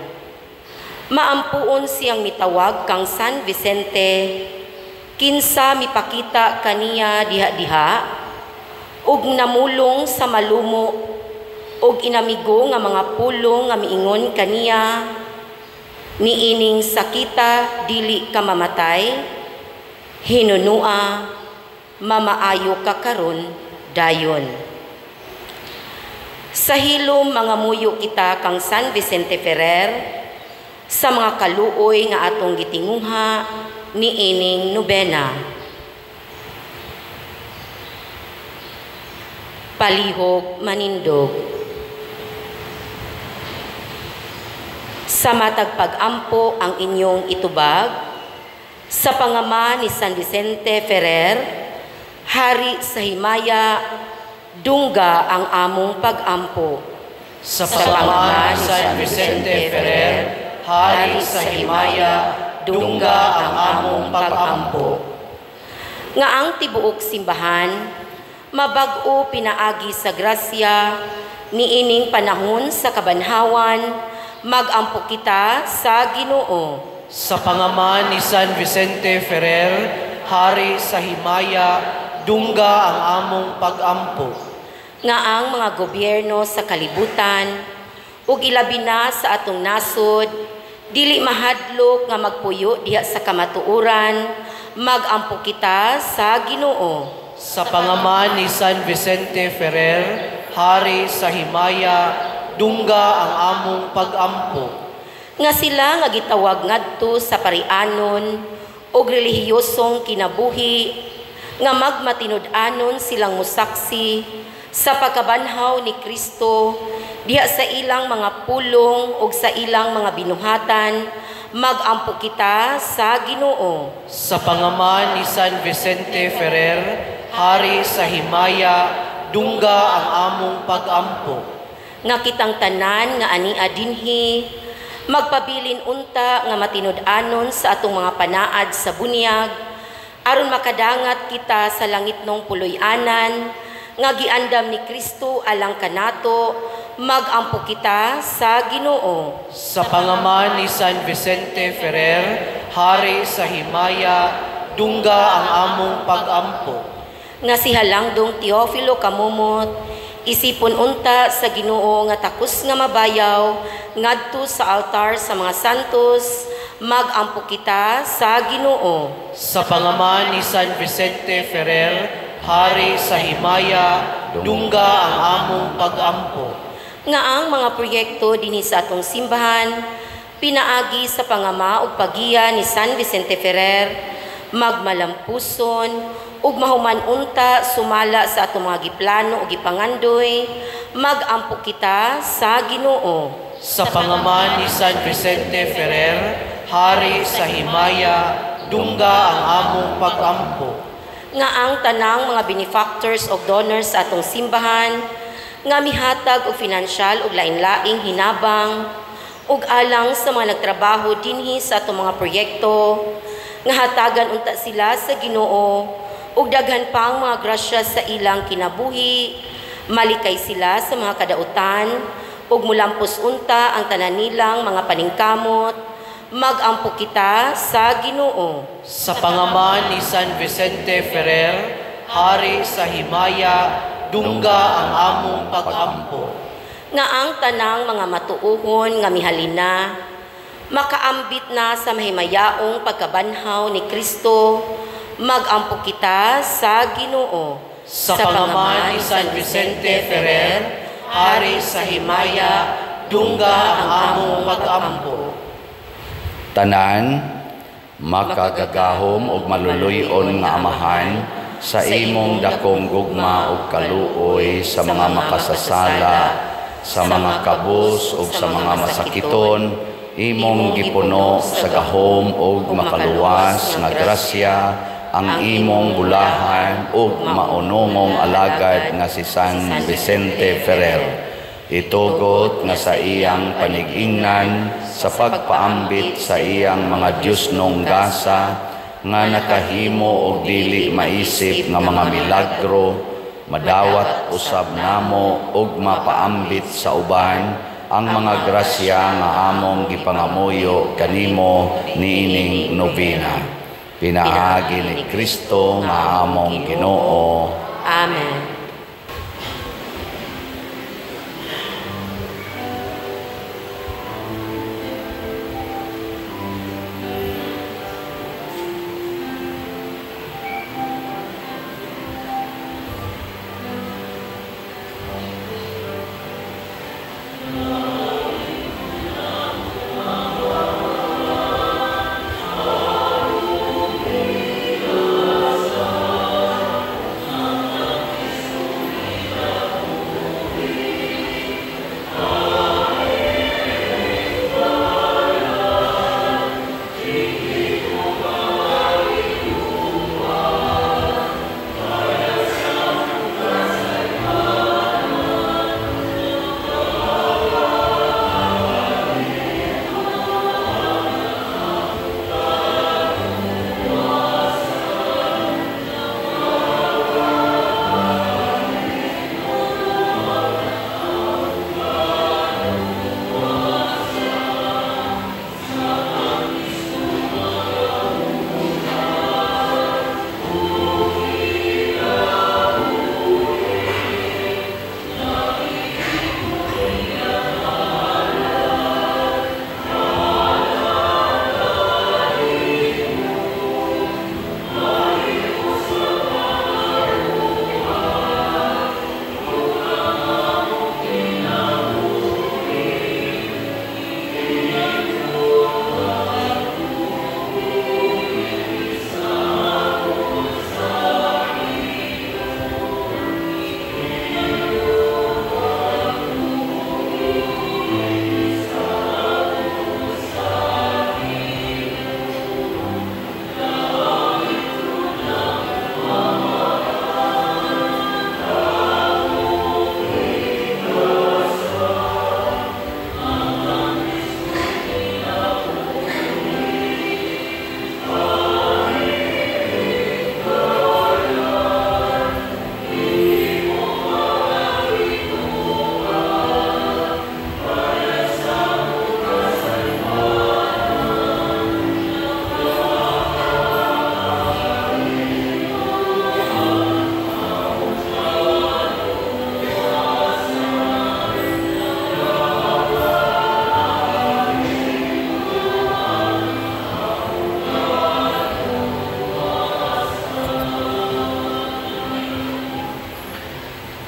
Maampuon siyang mitawag kang San Vicente, kinsa mipakita kaniya diha-diha ug namulong sa malumo ug inamigo nga mga pulong nga miingon kaniya, niining sakita dili ka mamatay, hinunua mamaayo ka karon dayon. Sa hilom mga muyo kita kang San Vicente Ferrer sa mga kaluoy nga atong gitinguha niining nobena. Palihog manindog. Sa matag pag-ampo ang inyong itubag, sa pangama ni San Vicente Ferrer, hari sa himaya, dungga ang among pag-ampo. Sa pangama ni San Vicente Ferrer, hari sa himaya, dungga ang among pag-ampo. Nga ang tibuok simbahan, mabag-o pinaagi sa grasya, niining panahon sa kabanhawan, mag-ampo kita sa Ginoo. Sa pangama ni San Vicente Ferrer, hari sa himaya, dungga ang among pag-ampo. Nga ang mga gobyerno sa kalibutan, ug ilabi na sa atong nasod, dili mahadlok nga magpuyo diha sa kamatuoran, mag-ampo kita sa Ginoo. Sa pangama ni San Vicente Ferrer, hari sa himaya, dungga ang among pag-ampo. Nga sila nga gitawag ngadto sa parianon og relihiyosong kinabuhi, nga magmatinud-anon silang musaksi sa pagkabanhaw ni Kristo diha sa ilang mga pulong ug sa ilang mga binuhatan, mag-ampo kita sa Ginoo. Sa pangama ni San Vicente Ferrer, hari sa himaya, dungga ang among pag-ampo. Nga kitang tanan nga ania dinhi, magpabilin unta nga matinud-anon sa atong mga panaad sa bunyag, aron makadangat kita sa langitnong puloy-anan, nga giandam ni Kristo alang kanato, Mag-ampo kita sa Ginoo. Sa pangaman ni San Vicente Ferrer, hari sa himaya, dungga ang among pagampo. Nga si Halangdong Teofilo Camomot, isipon unta sa Ginoo nga takos nga mabayaw ngadto sa altar sa mga santos, mag-ampo kita sa Ginoo. Sa pangaman ni San Vicente Ferrer, hari sa himaya, dungga ang among pagampo. Nga ang mga proyekto dinhi sa atong simbahan pinaagi sa pangama ug paggiya ni San Vicente Ferrer, magmalampuson ug mahuman unta sumala sa atong mga giplano ug gipangandoy, mag-ampo kita sa Ginoo. Sa pangaman ni San Vicente Ferrer, hari sa himaya, dungga ang among pagampo. Nga ang tanang mga benefactors ug donors sa atong simbahan nga mihatag og finansyal ug lain-laing hinabang ug alang sa mga nagtrabaho dinhi sa atong mga proyekto, nga hatagan unta sila sa Ginoo ug daghan pang mga grasya sa ilang kinabuhi, malikay sila sa mga kadautan ug mulampos unta ang tanan nilang mga paningkamot, mag-ampo kita sa Ginoo. Sa pangaman ni San Vicente Ferrer, hari sa himaya, dungga ang among pagampo. Nga ang tanang mga matuohon nga mihalina, makaambit na sa mahimayaong pagkabanhaw ni Kristo, mag-ampo kita sa Ginoo. Sa pangaman ni San Vicente Ferrer, hari sa himaya, dungga ang among pagampo. Tanan, makagagahom ug maluluy-on nga Amahan, sa imong dakong gugma ug kaluoy sa mga makasasala, sa mga kabus ug sa mga masakiton, imong gipuno sa gahom ug makaluwas nga grasya ang imong bulahan ug maunongong alagad nga si San Vicente Ferrer. Itugot nga sa iyang panig-ingnan sa pagpaambit sa iyang mga Diyosnong gasa nga nakahimo og dili maisip nga mga milagro, madawat usab namo og mapaambit sa uban ang mga grasya nga among gipangamuyo kanimo niining nobena. Pinaagi ni Kristo nga among Ginoo. Amen.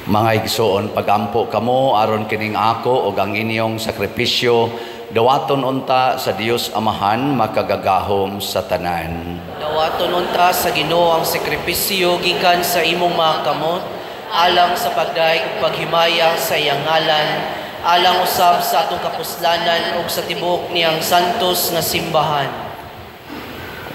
Mga igsoon, pagampo kamo aron kining ako og ang inyong sakripisyo dawaton unta sa Dios Amahan makagagahom sa tanan. Dawaton unta sa Ginoo ang sakripisyo gikan sa imong mga kamot alang sa pagdayeg ug paghimaya sa iyang ngalan, alang usab sa atong kapuslanan ug sa tibuok niyang santos nga simbahan.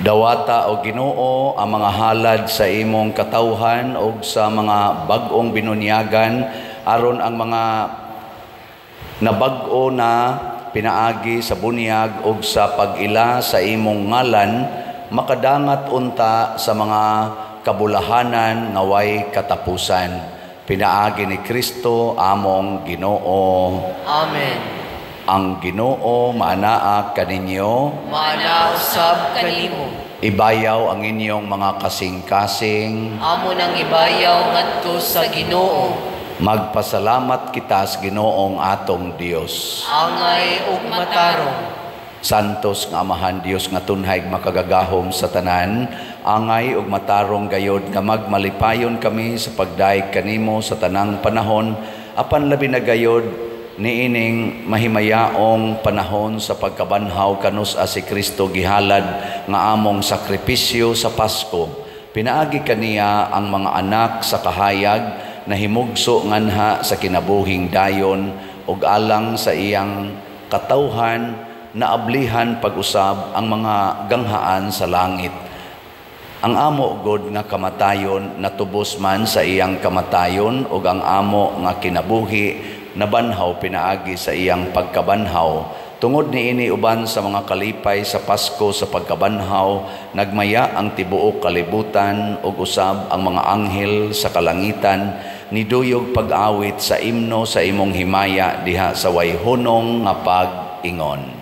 Dawata o Ginoo ang mga halad sa imong katawhan og sa mga bag-ong binunyagan aron ang mga nabag-o na pinaagi sa bunyag og sa pag-ila sa imong ngalan makadangat unta sa mga kabulahanan nga way katapusan. Pinaagi ni Kristo among Ginoo. Amen. Ang Ginoo maanaa kaninyo, maanaa usab kanimo. Ibayaw ang inyong mga kasing-kasing. Amo nang ibayaw ngadto sa Ginoo. Magpasalamat kita sa Ginoong atong Dios. Angay ug matarong. Santos nga Amahan Dios nga tunhay makagagahom sa tanan, angay ug matarong gayod nga magmalipayon kami sa pagdayeg kanimo sa tanang panahon, apan labi na gayod niining mahimayaong panahon sa pagkabanhaw kanus-a si Kristo gihalad nga among sakripisyo sa Pasko. Pinaagi kaniya ang mga anak sa kahayag na himugso nganha sa kinabuhing dayon ug alang sa iyang katawhan na ablihan pag-usab ang mga ganghaan sa langit. Ang amo god nga kamatayon natubos man sa iyang kamatayon ug ang amo nga kinabuhi nabanhaw pinaagi sa iyang pagkabanhaw. Tungod niini uban sa mga kalipay sa Pasko sa pagkabanhaw, nagmaya ang tibuok kalibutan ug usab ang mga anghel sa kalangitan niduyog pag-awit sa imno sa imong himaya diha sa way hunong nga pag-ingon.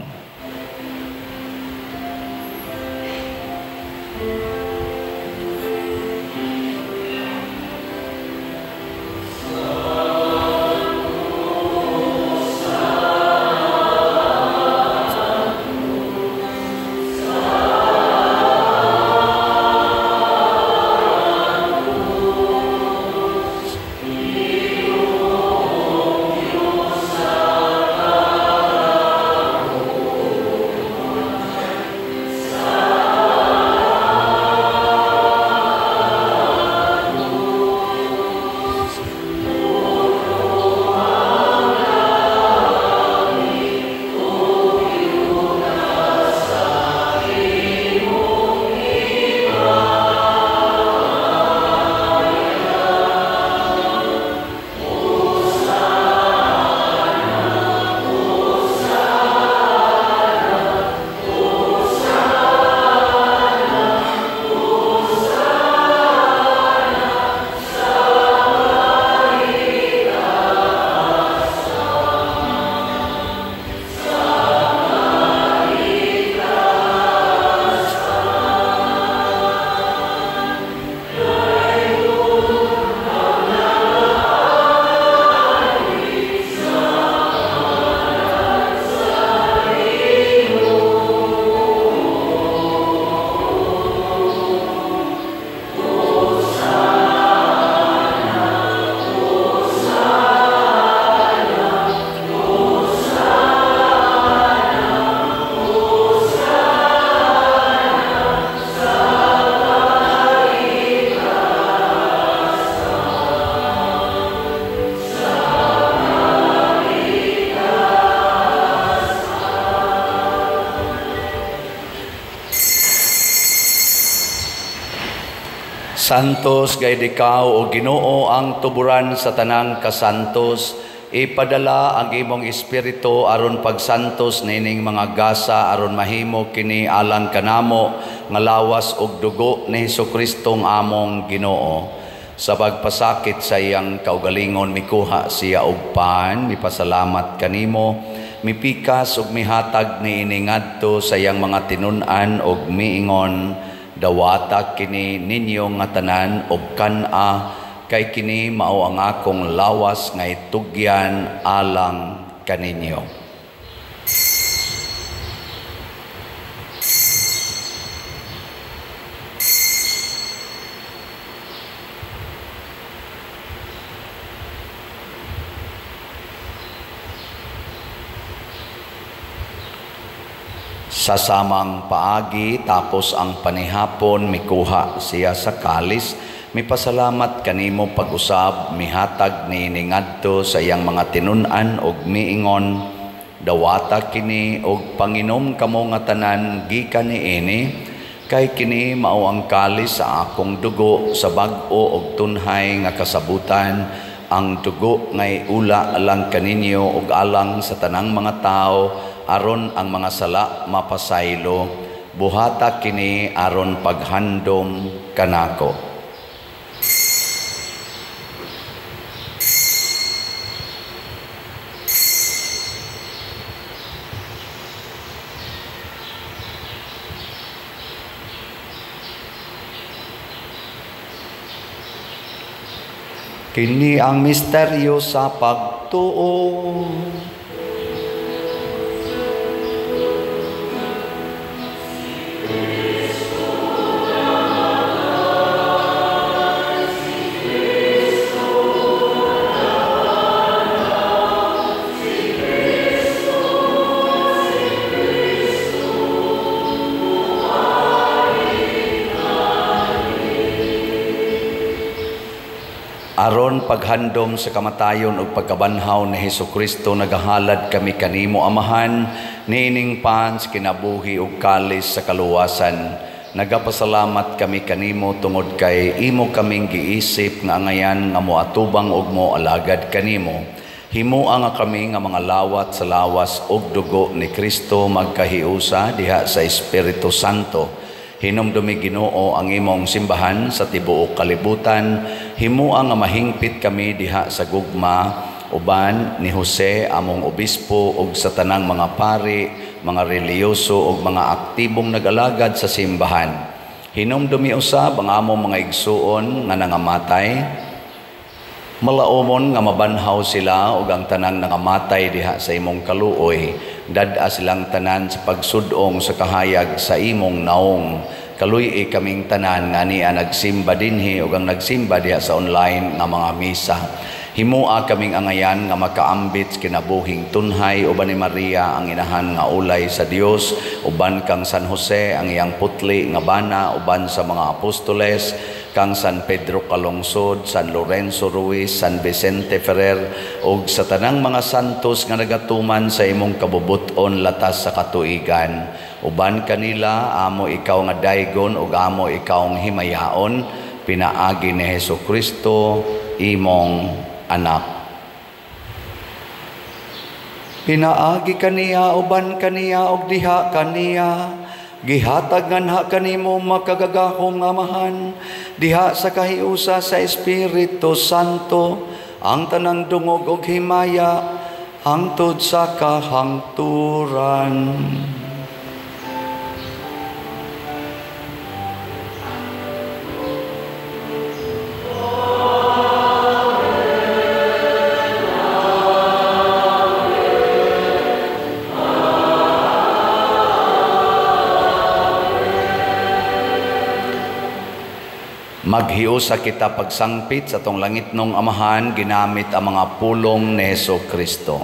Santos gayud ikaw o Ginoo ang tuburan sa tanang kasantos. Ipadala ang imong espiritu aron pagsantos nining mga gasa aron mahimo kini alang kanamo nga lawas ug dugo ni Hesukristo among Ginoo. Sa pagpasakit sa iyang kaugalingon mikuha siya og pan, mipasalamat kanimo, mipikas ug mihatag niini ngadto sa iyang mga tinun-an ug miingon, dawata kini ninyo nga tanan og kan-a, kay kini mao ang akong lawas nga itugyan alang kaninyo. Sa samang paagi, tapos ang panihapon, mikuha siya sa kalis, mipasalamat kanimo pag-usab, mihatag ni ngadto sa iyang mga tinun-an og miingon, dawata kini og panginom kamo nga tanan gikan niini, kay kini mao ang kalis sa akong dugo sa bag-o og tunhay nga kasabutan, ang dugo ngay ula alang kaninyo ug alang sa tanang mga tawo aron ang mga sala mapasaylo. Buhata kini aron paghandom kanako. Kini ang misteryo sa pagtuo. Aron paghandom sa kamatayon ug pagkabanhaw ni Hesukristo, nagahalad kami kanimo, Amahan, niining pans kinabuhi ug kalis sa kaluwasan. Nagapasalamat kami kanimo tungod kay imo kaming giisip nga angayan nga moatubang ug moalagad kanimo. Himoa nga kami nga mga lawat sa lawas ug dugo ni Kristo magkahiusa diha sa Espiritu Santo. Hinumdumi, Ginoo, ang imong simbahan sa tibuok kalibutan. Himoa nga mahingpit kami diha sa gugma uban ni Jose among obispo ug sa tanang mga pari, mga relihiyoso ug mga aktibong nag-alagad sa simbahan. Hinumdumi usab ang among mga igsuon nga nangamatay. Malaumon nga mabanhaw sila ug ang tanang nangamatay diha sa imong kaluoy. Dad-a silang tanan sa pagsudong sa kahayag sa imong naong. Kaluy-i kaming tanan nga niya nagsimba dinhi ug ang nagsimba diha sa online nga mga misa. Himoa kaming angayan nga makaambit kinabuhing tunhay uban ni Maria ang inahan nga ulay sa Dios, uban kang San Jose ang iyang putli nga bana, uban sa mga apostoles, kang San Pedro Calungsod, San Lorenzo Ruiz, San Vicente Ferrer, ug sa tanang mga santos nga nagatuman sa imong kabubut-on latas sa katuigan. Uban kanila amo ikaw nga daygon ug amo ikaw ang himayaon, pinaagi ni Hesukristo imong anak. Pinaagi kaniya, uban kaniya, ug diha kaniya, gihatag nganha kanimo makagagahom nga Amahan, diha sa kahiusa sa Espiritu Santo, ang tanang dungog ug himaya hangtod sa kahangturan. Maghiusa kita pagsangpit sa tong langitnong Amahan, ginamit ang mga pulong ni Hesukristo.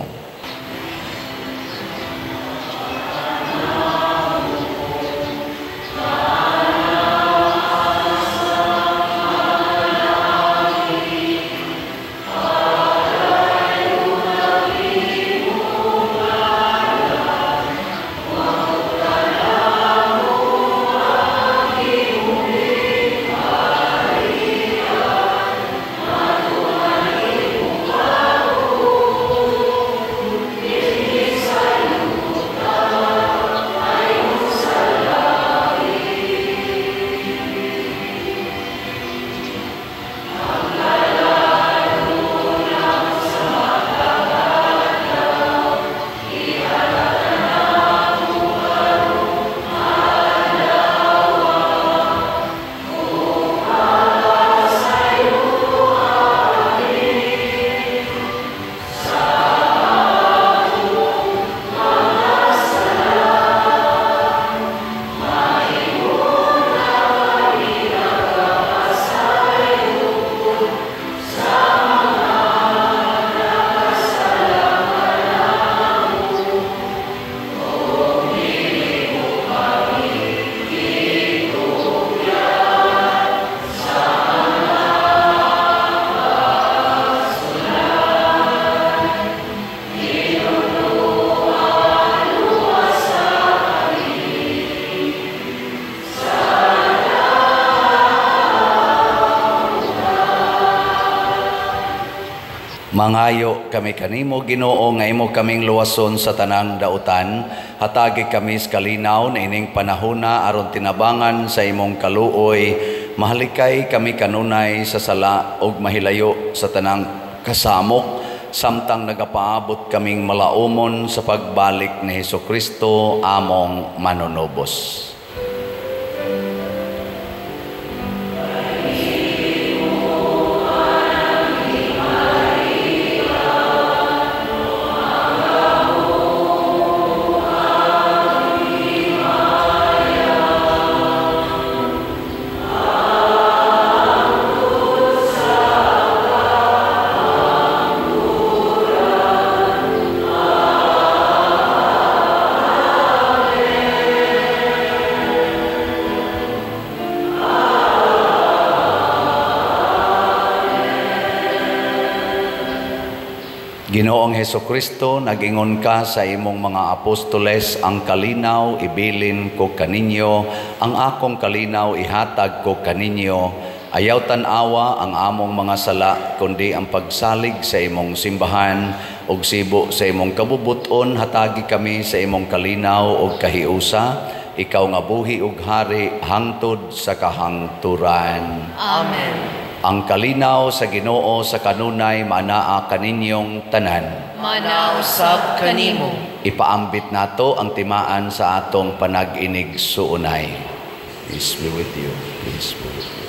Mangayo kami kanimo, Ginoo, nga imo kaming luwason sa tanang dautan. Hatagi kami sa kalinaw na ining panahona aron tinabangan sa imong kaluoy. Mahalikay kami kanunay sa sala ug mahilayo sa tanang kasamok, samtang nagapaabot kaming malaumon sa pagbalik ni Hesukristo among manunubos. Ginoong Hesukristo, nagingon ka sa imong mga apostoles, ang kalinaw ibilin ko kaninyo, ang akong kalinaw ihatag ko kaninyo. Ayaw tan-awa ang among mga sala, kundi ang pagsalig sa imong simbahan ug sibo sa imong kabubuton, hatagi kami sa imong kalinaw ug kahiusa. Ikaw nga buhi ug hari hangtod sa kahangturan. Amen. Ang kalinaw sa Ginoo sa kanunay maanaa kaninyong tanan. Manaa usab kanimo. Ipaambit nato ang timaan sa atong panag-inig suunay. Peace be with you. Peace be with you.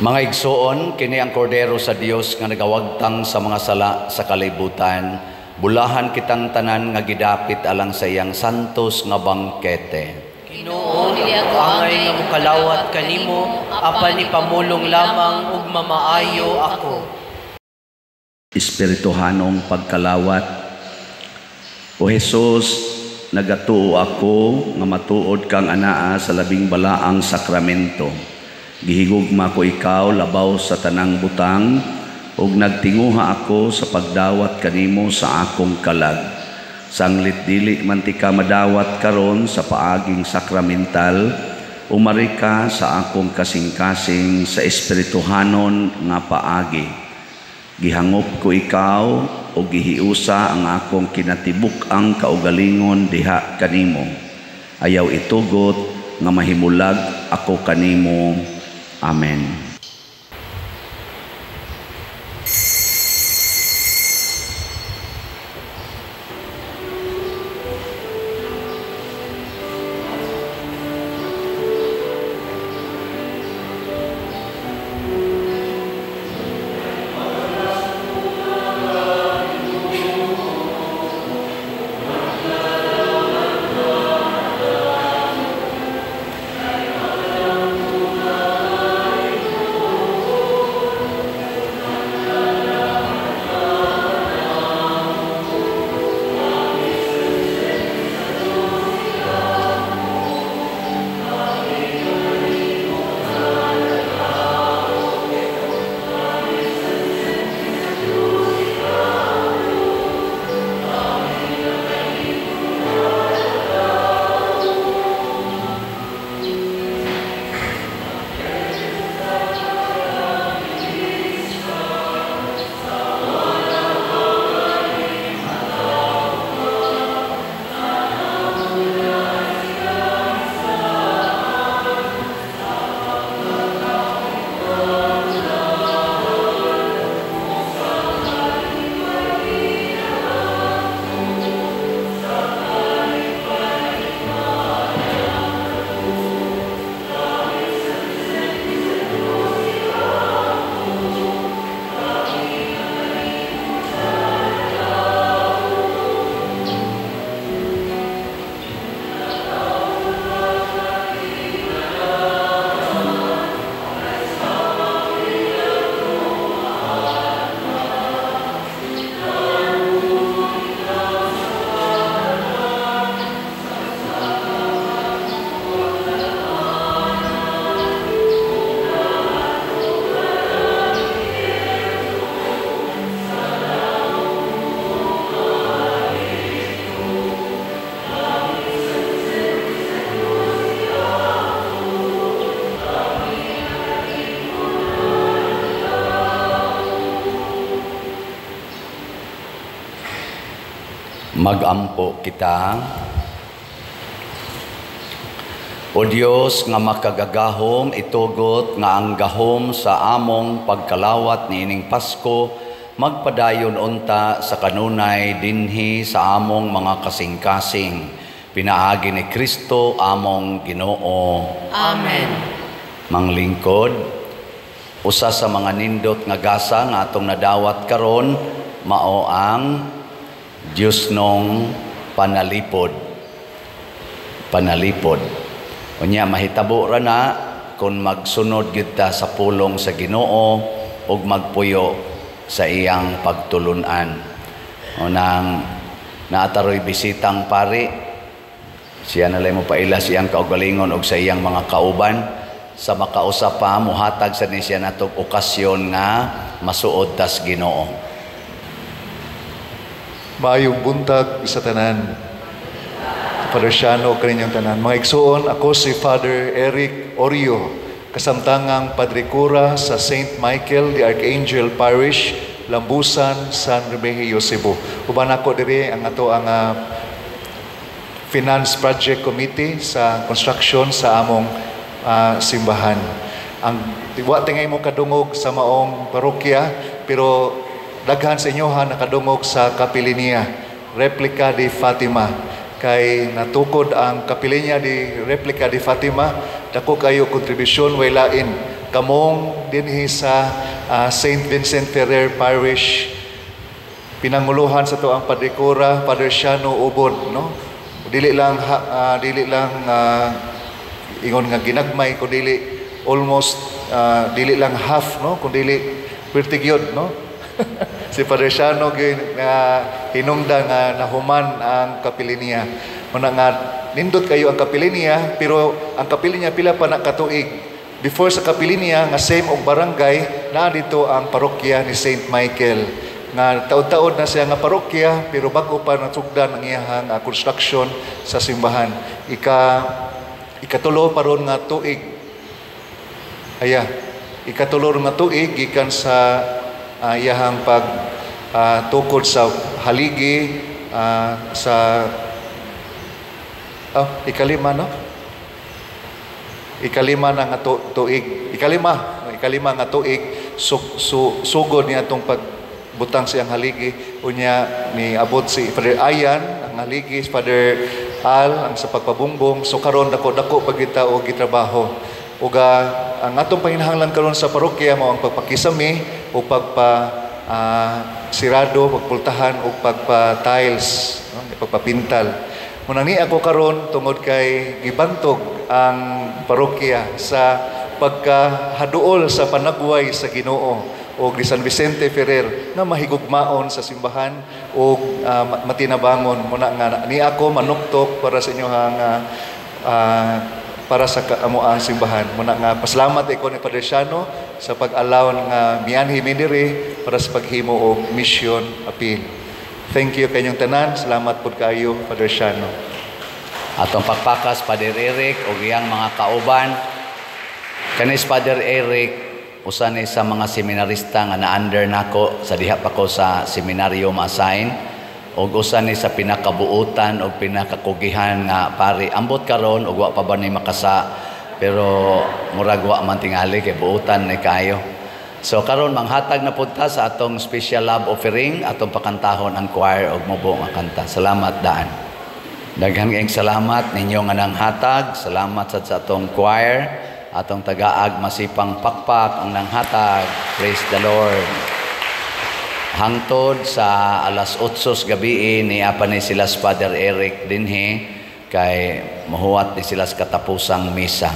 Mga igsoon, kini ang kordero sa Dios nga nagawagtang sa mga sala sa kalibutan. Bulahan kitang tanan nga gidapit alang sa iyang santos nga bangkete. Ginoo, dili ako angay nga mokalawat kanimo, apan ipamulong lamang ug mamaayo ako. Espirituhanong pagkalawat. O Jesus, nagatuo ako nga matuod kang anaa sa labing balaang sakramento. Gihigugma ko ikaw labaw sa tanang butang, ug nagtinguha ako sa pagdawat kanimo sa akong kalag. Sanglit dili man ti ka madawat karon sa paaging sakramental, umari ka sa akong kasing-kasing sa espirituhanon nga paagi. Gihangop ko ikaw ug gihiusa ang akong kinatibuk-ang kaugalingon diha kanimo. Ayaw itugot nga mahimulag ako kanimo. Amen. Magampo kita. O Dios nga makagagahom, itugot nga ang gahom sa among pagkalawat niining Pasko magpadayon unta sa kanunay dinhi sa among mga kasing-kasing. Pinaagi ni Kristo among Ginoo. Amen. Manglingkod, usa sa mga nindot nga gasa nga atong nadawat karon mao ang Diyosnong panalipod. Panalipod. Unya mahitabo ra na kung magsunod gyud ta sa pulong sa Ginoo ug magpuyo sa iyang pagtulun-an. Unang naataroy bisitang pari, siya na lang mo paila siyang kaugalingon og sa iyang mga kauban sa makausa pa muhatag sa ni siya natog okasyon nga masuod tas Ginoo. Maayong buntag sa tanan. Father Shano, kaninyong tanan. Mga igsuon, ako si Father Eric Orio, kasamtangang Padre Cura sa St. Michael the Archangel Parish, Lambusan, San Remigio, Cebu. Uban ako diri ang ato ang Finance Project Committee sa construction sa among simbahan. Ang wa tingay mo kadungog sa maong parokya, pero daghan sa inyo ha nakadungog sa Kapilinia, Replica de Fatima. Kay natukod ang Kapilinia de Replica de Fatima, dako kayo kontribusyon way lain kamong dinhi sa St. Vincent Ferrer Parish, pinanguluhan sa to ang Padre Cura, Father Shano Ubod, no? Dili lang ingon nga ginagmay, kun dili almost dili lang half, no, kun dili perti gyud, no? Si Padre Shano gyud nga hinungdan nga nahuman ang kapilinia. Muna nga nindot kayo ang kapilinia, pero ang kapilinia pila pa na katuig. Before sa kapilinia nga same og barangay, naa dito ang parokya ni St. Michael nga taod-taod na siya nga parokya, pero bag-o pa nasugdan ang iyahang construction sa simbahan. Ikatulo pa ron nga tuig. Aya, ikatulo nga tuig gikan sa iyahang pag tukod sa haligi sa ikalima, no? Ikalima na nga tuig. Ikalima nga tuig sugod niya atong pagbutang siyang haligi. Unya ni abot si Father Ayan ang haligi, Father Al ang sa pagpabungbong. So karon dako-dako pagita og gitrabaho. Ug ang atong panginahanglan karon sa parokya mao ang pagpakisami o pagpa sirado, pagpultahan o pagpa-tiles, no? Pagpapintal. Muna ni ako karon tungod kay gibantog ang parokya sa pagkahaduol sa panagway sa Ginoo og ni San Vicente Ferrer nga mahigugmaon sa simbahan og matinabangon. Muna nga ni ako manuktok para sa inyo nga para sa amo ang simbahan. Muna nga pasalamat ko ni Padre Shano sa pag-allow nga mianhi mi diri para sa paghimo og mission appeal. Thank you kanyong tanan. Salamat pud kaayo, Padre Shano. Atong pakpakas Padre Eric ug iyang mga kauban. Kanis Father Eric, usa ni sa mga seminarista nga na-under nako sa diha pa ko sa seminaryo ma-assign, ug usa ni sa pinakabuutan og pinakakugihan nga pari. Ambot karon ug wa pa ba ni makasa, pero murag wa man tingali kay buutan ni kaayo. So karon manghatag na pud ta sa atong special love offering, atong pakantahon ang choir og mubo nga kanta. Salamat daan. Daghan kayong salamat ninyo nga nanghatag. Salamat sad sa atong choir, atong tagaag masipang pakpak ang nanghatag. Praise the Lord. Hangtod sa alas 8 sa gabi ni apa ni sila Father Eric dinhi kay mahuwat ni sila sa katapusang misa.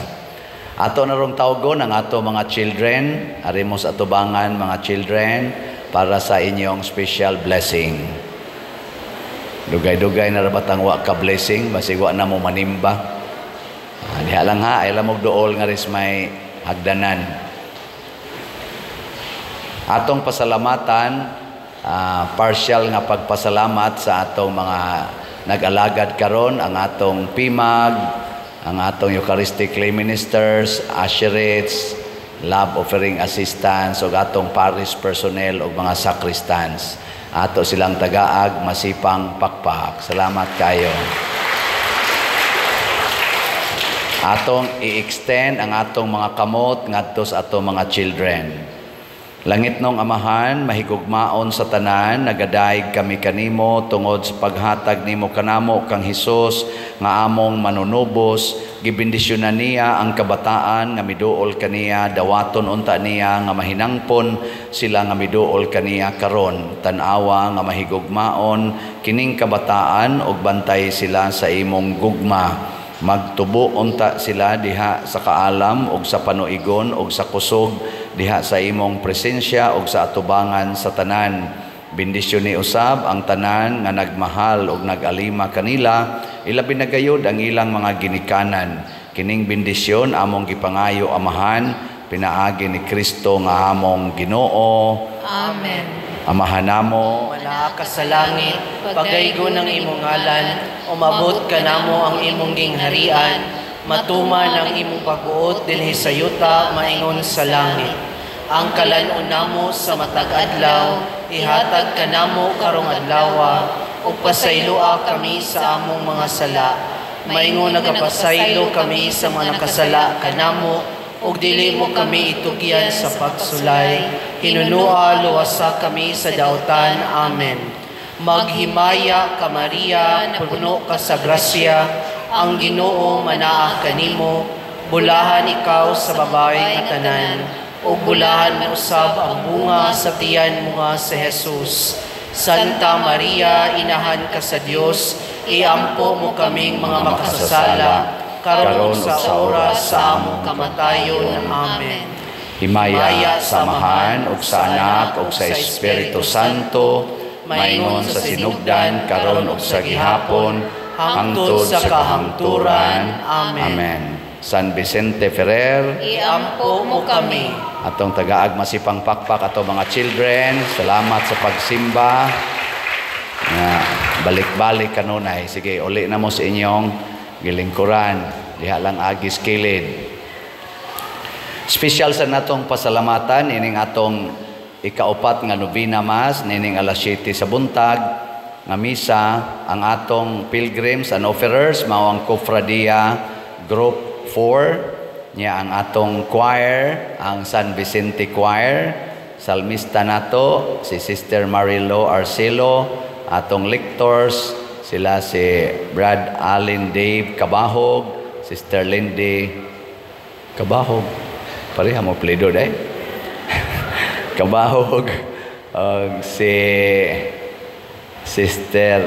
Ato na rong tawgon ang ato mga children, arimos atubangan mga children para sa inyong special blessing. Dugay-dugay na rabatang wa ka blessing, basig wa na mo manimba. Diha lang ha, ay lamog dool nga ris may hagdanan. Atong pasalamatan, partial nga pagpasalamat sa atong mga nag-alagad karon, ang atong PIMAG, ang atong Eucharistic Lay Ministers, Usherates, Love Offering Assistants, ug atong parish personnel ug mga sacristans. Ato silang tagaag masipang pakpak. Salamat kayo. Atong i-extend ang atong mga kamot ngadto sa atong mga children. Langit nong Amahan, mahigugmaon sa tanan, nagadaig kami kanimo tungod sa paghatag nimo kanamo kang Hesus nga among manunubos. Gibendisyonan niya ang kabataan nga miduol kaniya, dawaton unta niya nga mahinangpon sila nga miduol kaniya karon. Tan-awa nga mahigugmaon kining kabataan ug bantay sila sa imong gugma. Magtubo unta sila diha sa kaalam ug sa panuigon ug sa kusog diha sa imong presensya ug sa atubangan sa tanan. Bendisyon ni usab ang tanan nga nagmahal ug nagalima kanila, ilabi na gayud ang ilang mga ginikanan. Kining bendisyon among gipangayo, Amahan, pinaagi ni Kristo nga among Ginoo. Amen. Amahan namo, Wala ka sa langit, pagaygon ang imong ngalan, umabot ka namo ang imong gingharian, matuman ang imong pag-uot dinhi sa yuta maingon sa langit. Ang kalan-on namo sa matag adlaw, ihatag kanamo karong adlawa, ug pasayloa kami sa among mga sala. Maingon nagapasaylo kami sa mga nakasala kanamo, ug dili mo kami itugyan sa pagsulay. Hinunua, luwasa kami sa dautan. Amen. Maghimaya ka, Maria, puno ka sa grasya, ang Ginoo manaa kanimo, bulahan ikaw sa babae nga tanan, ug bulahan mo usab ang bunga sa tiyan mo nga si Jesus. Santa Maria, inahan ka sa Dios, iampo mo kaming mga makasasala, karon sa oras sa among kamatayon. Amen. Himaya sa Amahan ug sa Anak ug sa Espiritu Santo, maingon sa sinugdan karon ug sa gihapon hangtod sa kahangturan. Amen. Amen. San Vicente Ferrer, iampo mo kami. Atong tagaag masipang pakpak atong mga children, salamat sa pagsimba. Nga balik-balik kanunay. Sige, uli na mo sa inyong gilingkuran. Diha lang agis kilid. Special sa natong pasalamatan ining atong ikaupat nga nobina mass nining alas 7 sa buntag nga misa. Ang atong pilgrims and offerers mao ang Cofradia Group 4 niya, ang atong choir ang San Vicente Choir, salmista nato si Sister Marilo Arcelo, atong lectors sila si Brad Allen Dave Cabahog, Sister Lindy Cabahog, pareha mo pledo day Cabahog, og si Sister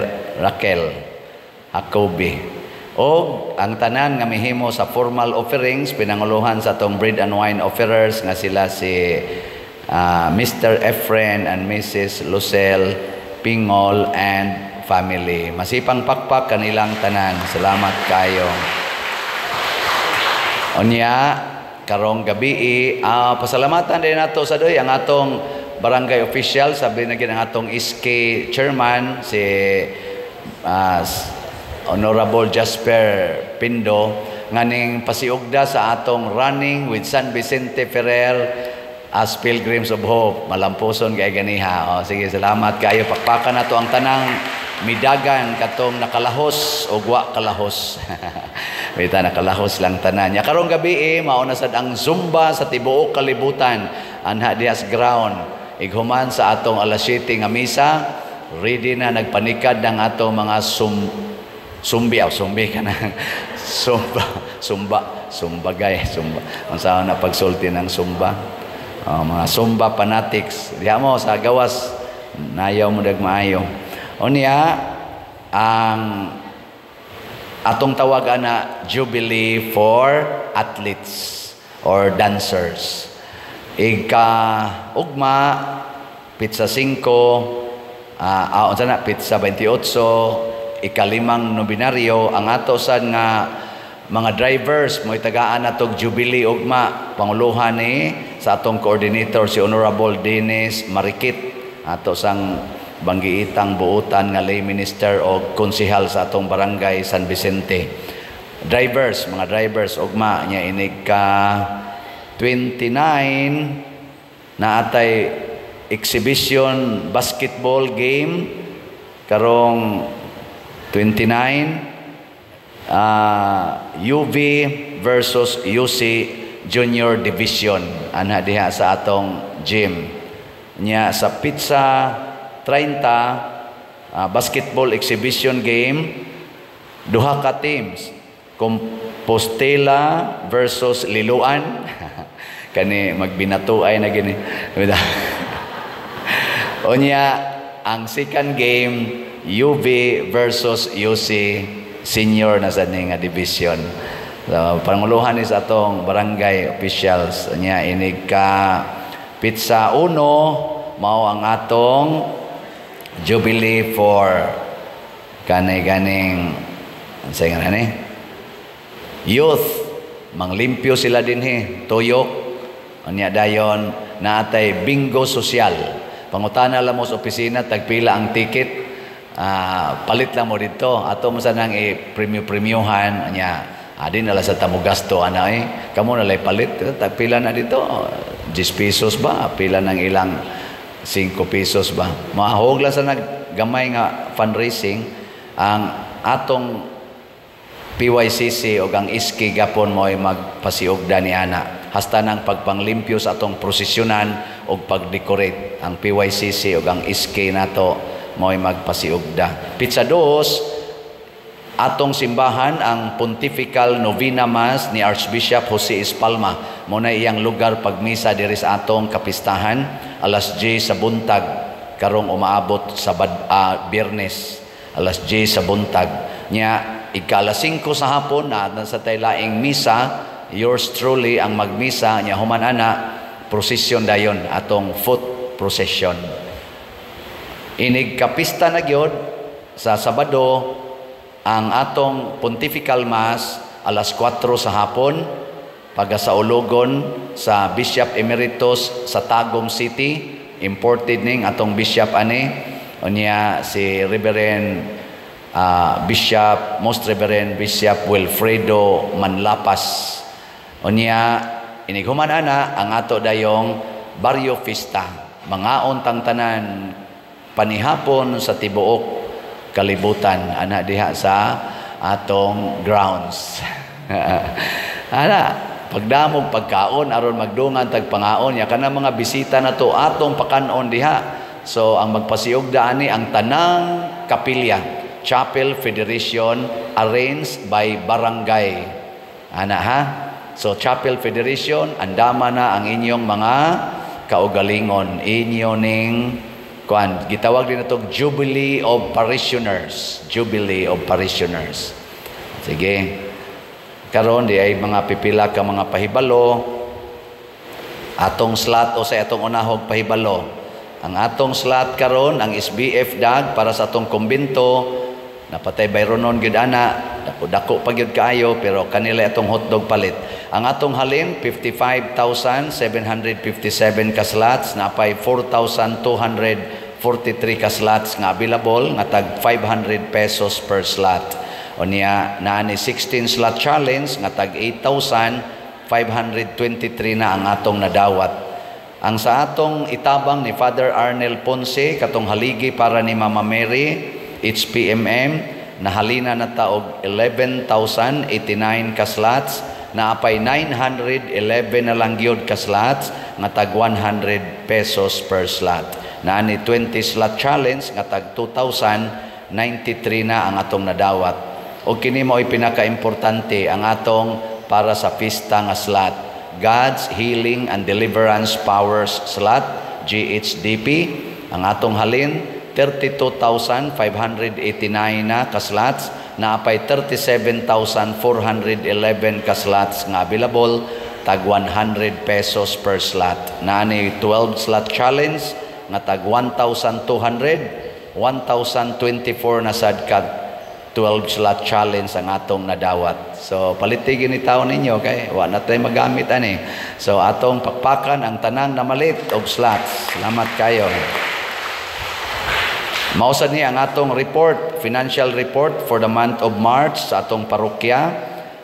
Raquel Jacobi. Og ang tanan nga mihimo sa formal offerings pinanguluhan sa atong bread and wine offerers nga sila si Mr. Efren and Mrs. Lucelle Pingol and family. Masipang pakpak kanilang tanan. Salamat kayo. Unya karong gabi, pasalamatan din nato sa doy ang atong barangay official, sabi na gid ang atong SK chairman si Honorable Jasper Pindo nganing pasiugda sa atong running with San Vicente Ferrer as Pilgrims of Hope. Malampuson kay ganiha. O, sige, salamat kayo. Pakpakan nato ang tanang midagan katong nakalahos o wa kalahos. Bita nakalahos lang tanan. Ya karong gabi mao na sad ang Zumba sa tibuok kalibutan anha diha sa ground. Ighuman sa atong alas 7 nga misa, ready na nagpanikad ang atong mga sumbi aw sumbi kana sumba sumba sumbagay sumba. Unsa na pagsulti ng sumba? Mga sumba fanatics. Diha mo sa gawas nayaw mo dag maayo. Unya ang atong tawagan na Jubilee for athletes or dancers. Ika ugma pizza 5, unsa na pizza 28, ikalimang nobinaryo ang ato sad nga mga drivers mo'y tagaan natog Jubilee ugma, panguluhan ni sa atong coordinator si Honorable Dennis Marikit, ato sang banggiitang buutan nga lay minister o konsehal sa atong barangay San Vicente. Drivers, mga drivers ugma nya inig ka 29 na atay exhibition basketball game karong 29, UV versus UC Junior Division ana diha sa atong gym. Nya sa petsa 30, basketball exhibition game, duha ka teams, Compostela versus Liloan. Kani magbinatuay na gini. Unya ang second game, UV versus UC Senior na sa ni nga division. So, panguluhan is atong barangay officials. Nya inig ka petsa 1, mao ang atong Jubilee for kanay ganing unsay nga ni youth, manglimpyo sila dinhi, tuyok. Unya dayon naatay bingo social. Pangutana lang mo sa opisina tagpila ang ticket. Palit lang mo dito, ato mo sanang i-premyo-premyohan. Nya adi na lang sa tamo gasto ana eh, kamo na lay palit. Tagpila na dito? 10 pesos ba? Pila ng ilang 5 pesos ba? Mahog lang sa naggamay nga fundraising. Ang atong PYCC o ang iski gapon mo ay magpasiugda ni ana hasta ng pagpanglimpyo sa atong prosesyonan o pagdecorate. Ang PYCC o ang iski nato mo'y magpasiugda. Petsa 2, atong simbahan ang Pontifical Novena Mass ni Archbishop Jose Espalma. Mo na iyang lugar pagmisa diri sa atong kapistahan alas 10 sa buntag karong umaabot sa Biyernes alas 10 sa buntag. Nya ika-alas 5 sa hapon na sa tay laing misa, yours truly ang magmisa. Nya human ana, prosesyon dayon, atong foot procession. Inig kapista na gyud sa Sabado, ang atong Pontifical Mass alas 4 sa hapon, pagasaulugon sa Bishop Emeritus sa Tagum City, imported ning atong bishop ani. Unya si Reverend Bishop, Most Reverend Bishop Wilfredo Manlapas. Unya inighuman ana ang ato dayong barrio fiesta, mangaon tang tanan panihapon sa tibuok kalibutan ana diha sa atong grounds. Ana pagdamog pagkaon aron magdungan tag pangaon. Ya kana mga bisita nato atong pakanon diha. So ang magpasiugda ani ang tanang kapilya, Chapel Federation, arranged by barangay ana ha. So Chapel Federation, andama na ang inyong mga kaugalingon, inyo ning kuan, gitawag din ito Jubilee of Parishioners, Jubilee of Parishioners. Sige. Karon di ay mga pipila ka mga pahibalo. Atong slot o sa atong unahog pahibalo. Ang atong slot karon, ang SBF dag para sa atong kumbento, napatay bayronon gyud ana, dako dako pa gyud kaayo, pero kanila atong hotdog palit. Ang atong halin 55,757 ka slots, napay 4,243 ka slots nga available nga tag 500 pesos per slot. Unya naa ni 16 slot challenge nga tag 8,523 na ang atong nadawat. Ang sa atong itabang ni Father Arnel Ponce katong haligi para ni Mama Mary HPMM, nahalina na ta og 11,089 ka slots, naapay 911 na lang gyud ka slots nga tag 100 pesos per slot. Naa ni 20 slot challenge nga tag 2,093 na ang atong nadawat. O kini mao'y pinaka-importante, ang atong para sa pista nga slot, God's Healing and Deliverance Powers slot, GHDP. Ang atong halin 32,589 na ka slots, naapay 37,411 ka slots nga available tag 100 pesos per slot. Naa ni 12 slot challenge nga tag 1,200, 1,024 na sad ka 12 slot challenge ang atong nadawat. So palitigin ni tao ninyo kay wa na tay magamit ani. So atong pakpakan ang tanang namalit og slots. Salamat kayo. Mao sad ni ang atong report, financial report for the month of March sa atong parokya.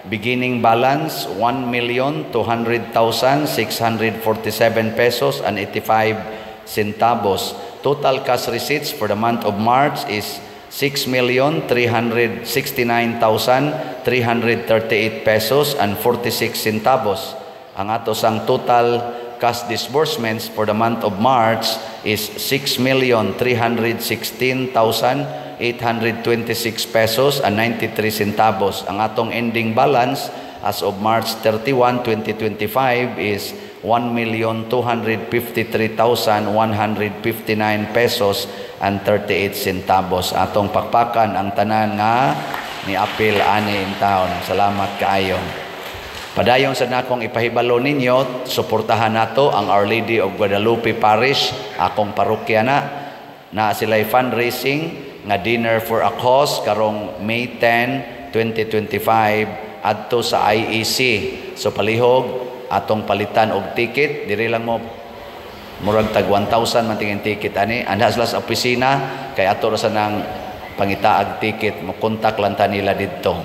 Beginning balance 1,200,647 pesos and 85 centavos. Total cash receipts for the month of March is 6,369,338 pesos and 46 centavos. Ang ato sang total cash disbursements for the month of March is 6,316,826 pesos and 93 centavos. Ang atong ending balance as of March 31, 2025 is 1,253,159 pesos and 38 centavos. Atong pakpakan ang tanan nga ni apil ani intawon. Salamat kaayo. Padayon sa nakong ipahibalo ninyo, suportahan nato ang Our Lady of Guadalupe Parish, akong parokya na na sila'y fundraising nga dinner for a cause karong May 10, 2025 adto sa IEC. So palihog atong palitan og ticket, diri lang mo, murag tag 1,000 man tingin ticket ani. Anha sila sa opisina kay ato ra sa nang pangitaag ticket, mo kontak lang ta nila didto.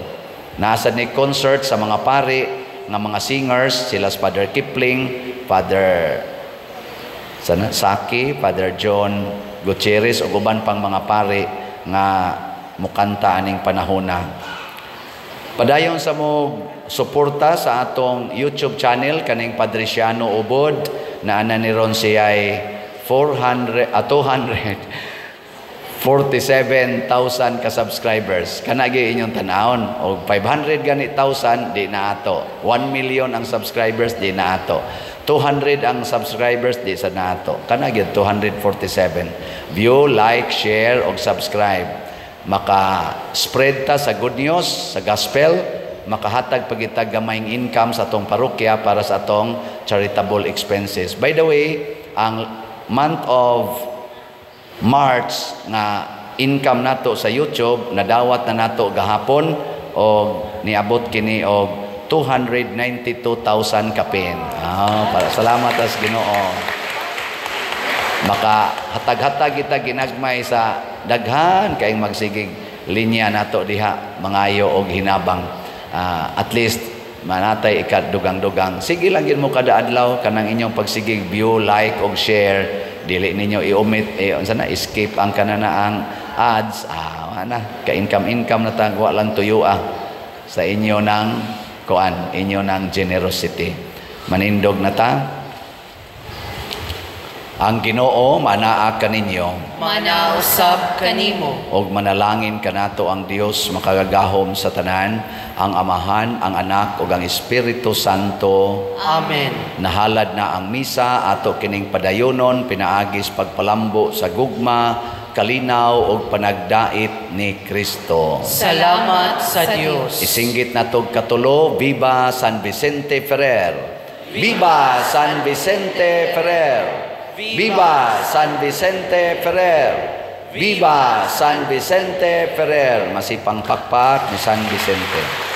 Nasa ni concert sa mga pari nga mga singers, sila Father Kipling, Father sana Saki, Father John Gutierrez ug uban pang mga pari nga mukanta aning panahona. Padayon sa mo suporta sa atong YouTube channel kaning Padriciano Ubod na ana ni ron siya ay 400 247,000 ka subscribers. Kana gyud inyong tan-awon og 500 gani thousand, di na ato. 1 million ang subscribers, di na ato. 200 ang subscribers, di sa na ato. Kana gyud 247. View, like, share og subscribe. Maka spread ta sa good news, sa gospel, makahatag pagitag gamayng income sa atong parokya para sa atong charitable expenses. By the way, ang month of March nga income nato sa YouTube nadawat na nato gahapon og niabot kini og 292,000 kapin. Para salamat as Ginoo. Maka hatag-hatag kita ginagmay sa daghan kayong magsigig linya nato diha mangayo og hinabang. At least manatay ikadugang-dugang. Sige lang gid mo kada adlaw kanang inyong pagsigig view, like og share. Dili ninyo i-omit, unsa na, skip ang kanana ang ads. Wala na ka income income na ta, wa lang tuyo sa inyo ng kuan, inyo ng generosity. Manindog na ta. Ang Ginoo manaa kaninyo. Manausab kanimo. Og manalangin kanato ang Dios makagagahom sa tanan, ang Amahan, ang Anak ug ang Espiritu Santo. Amen. Nahalad na ang misa, ato kining padayonon pinaagis pagpalambo sa gugma, kalinaw ug panagdait ni Kristo. Salamat sa Dios. Isinggit natog katulo, Viva San Vicente Ferrer. Viva San Vicente Ferrer. Viva San Vicente Ferrer. Viva San Vicente Ferrer. Masipang pakpak ni San Vicente.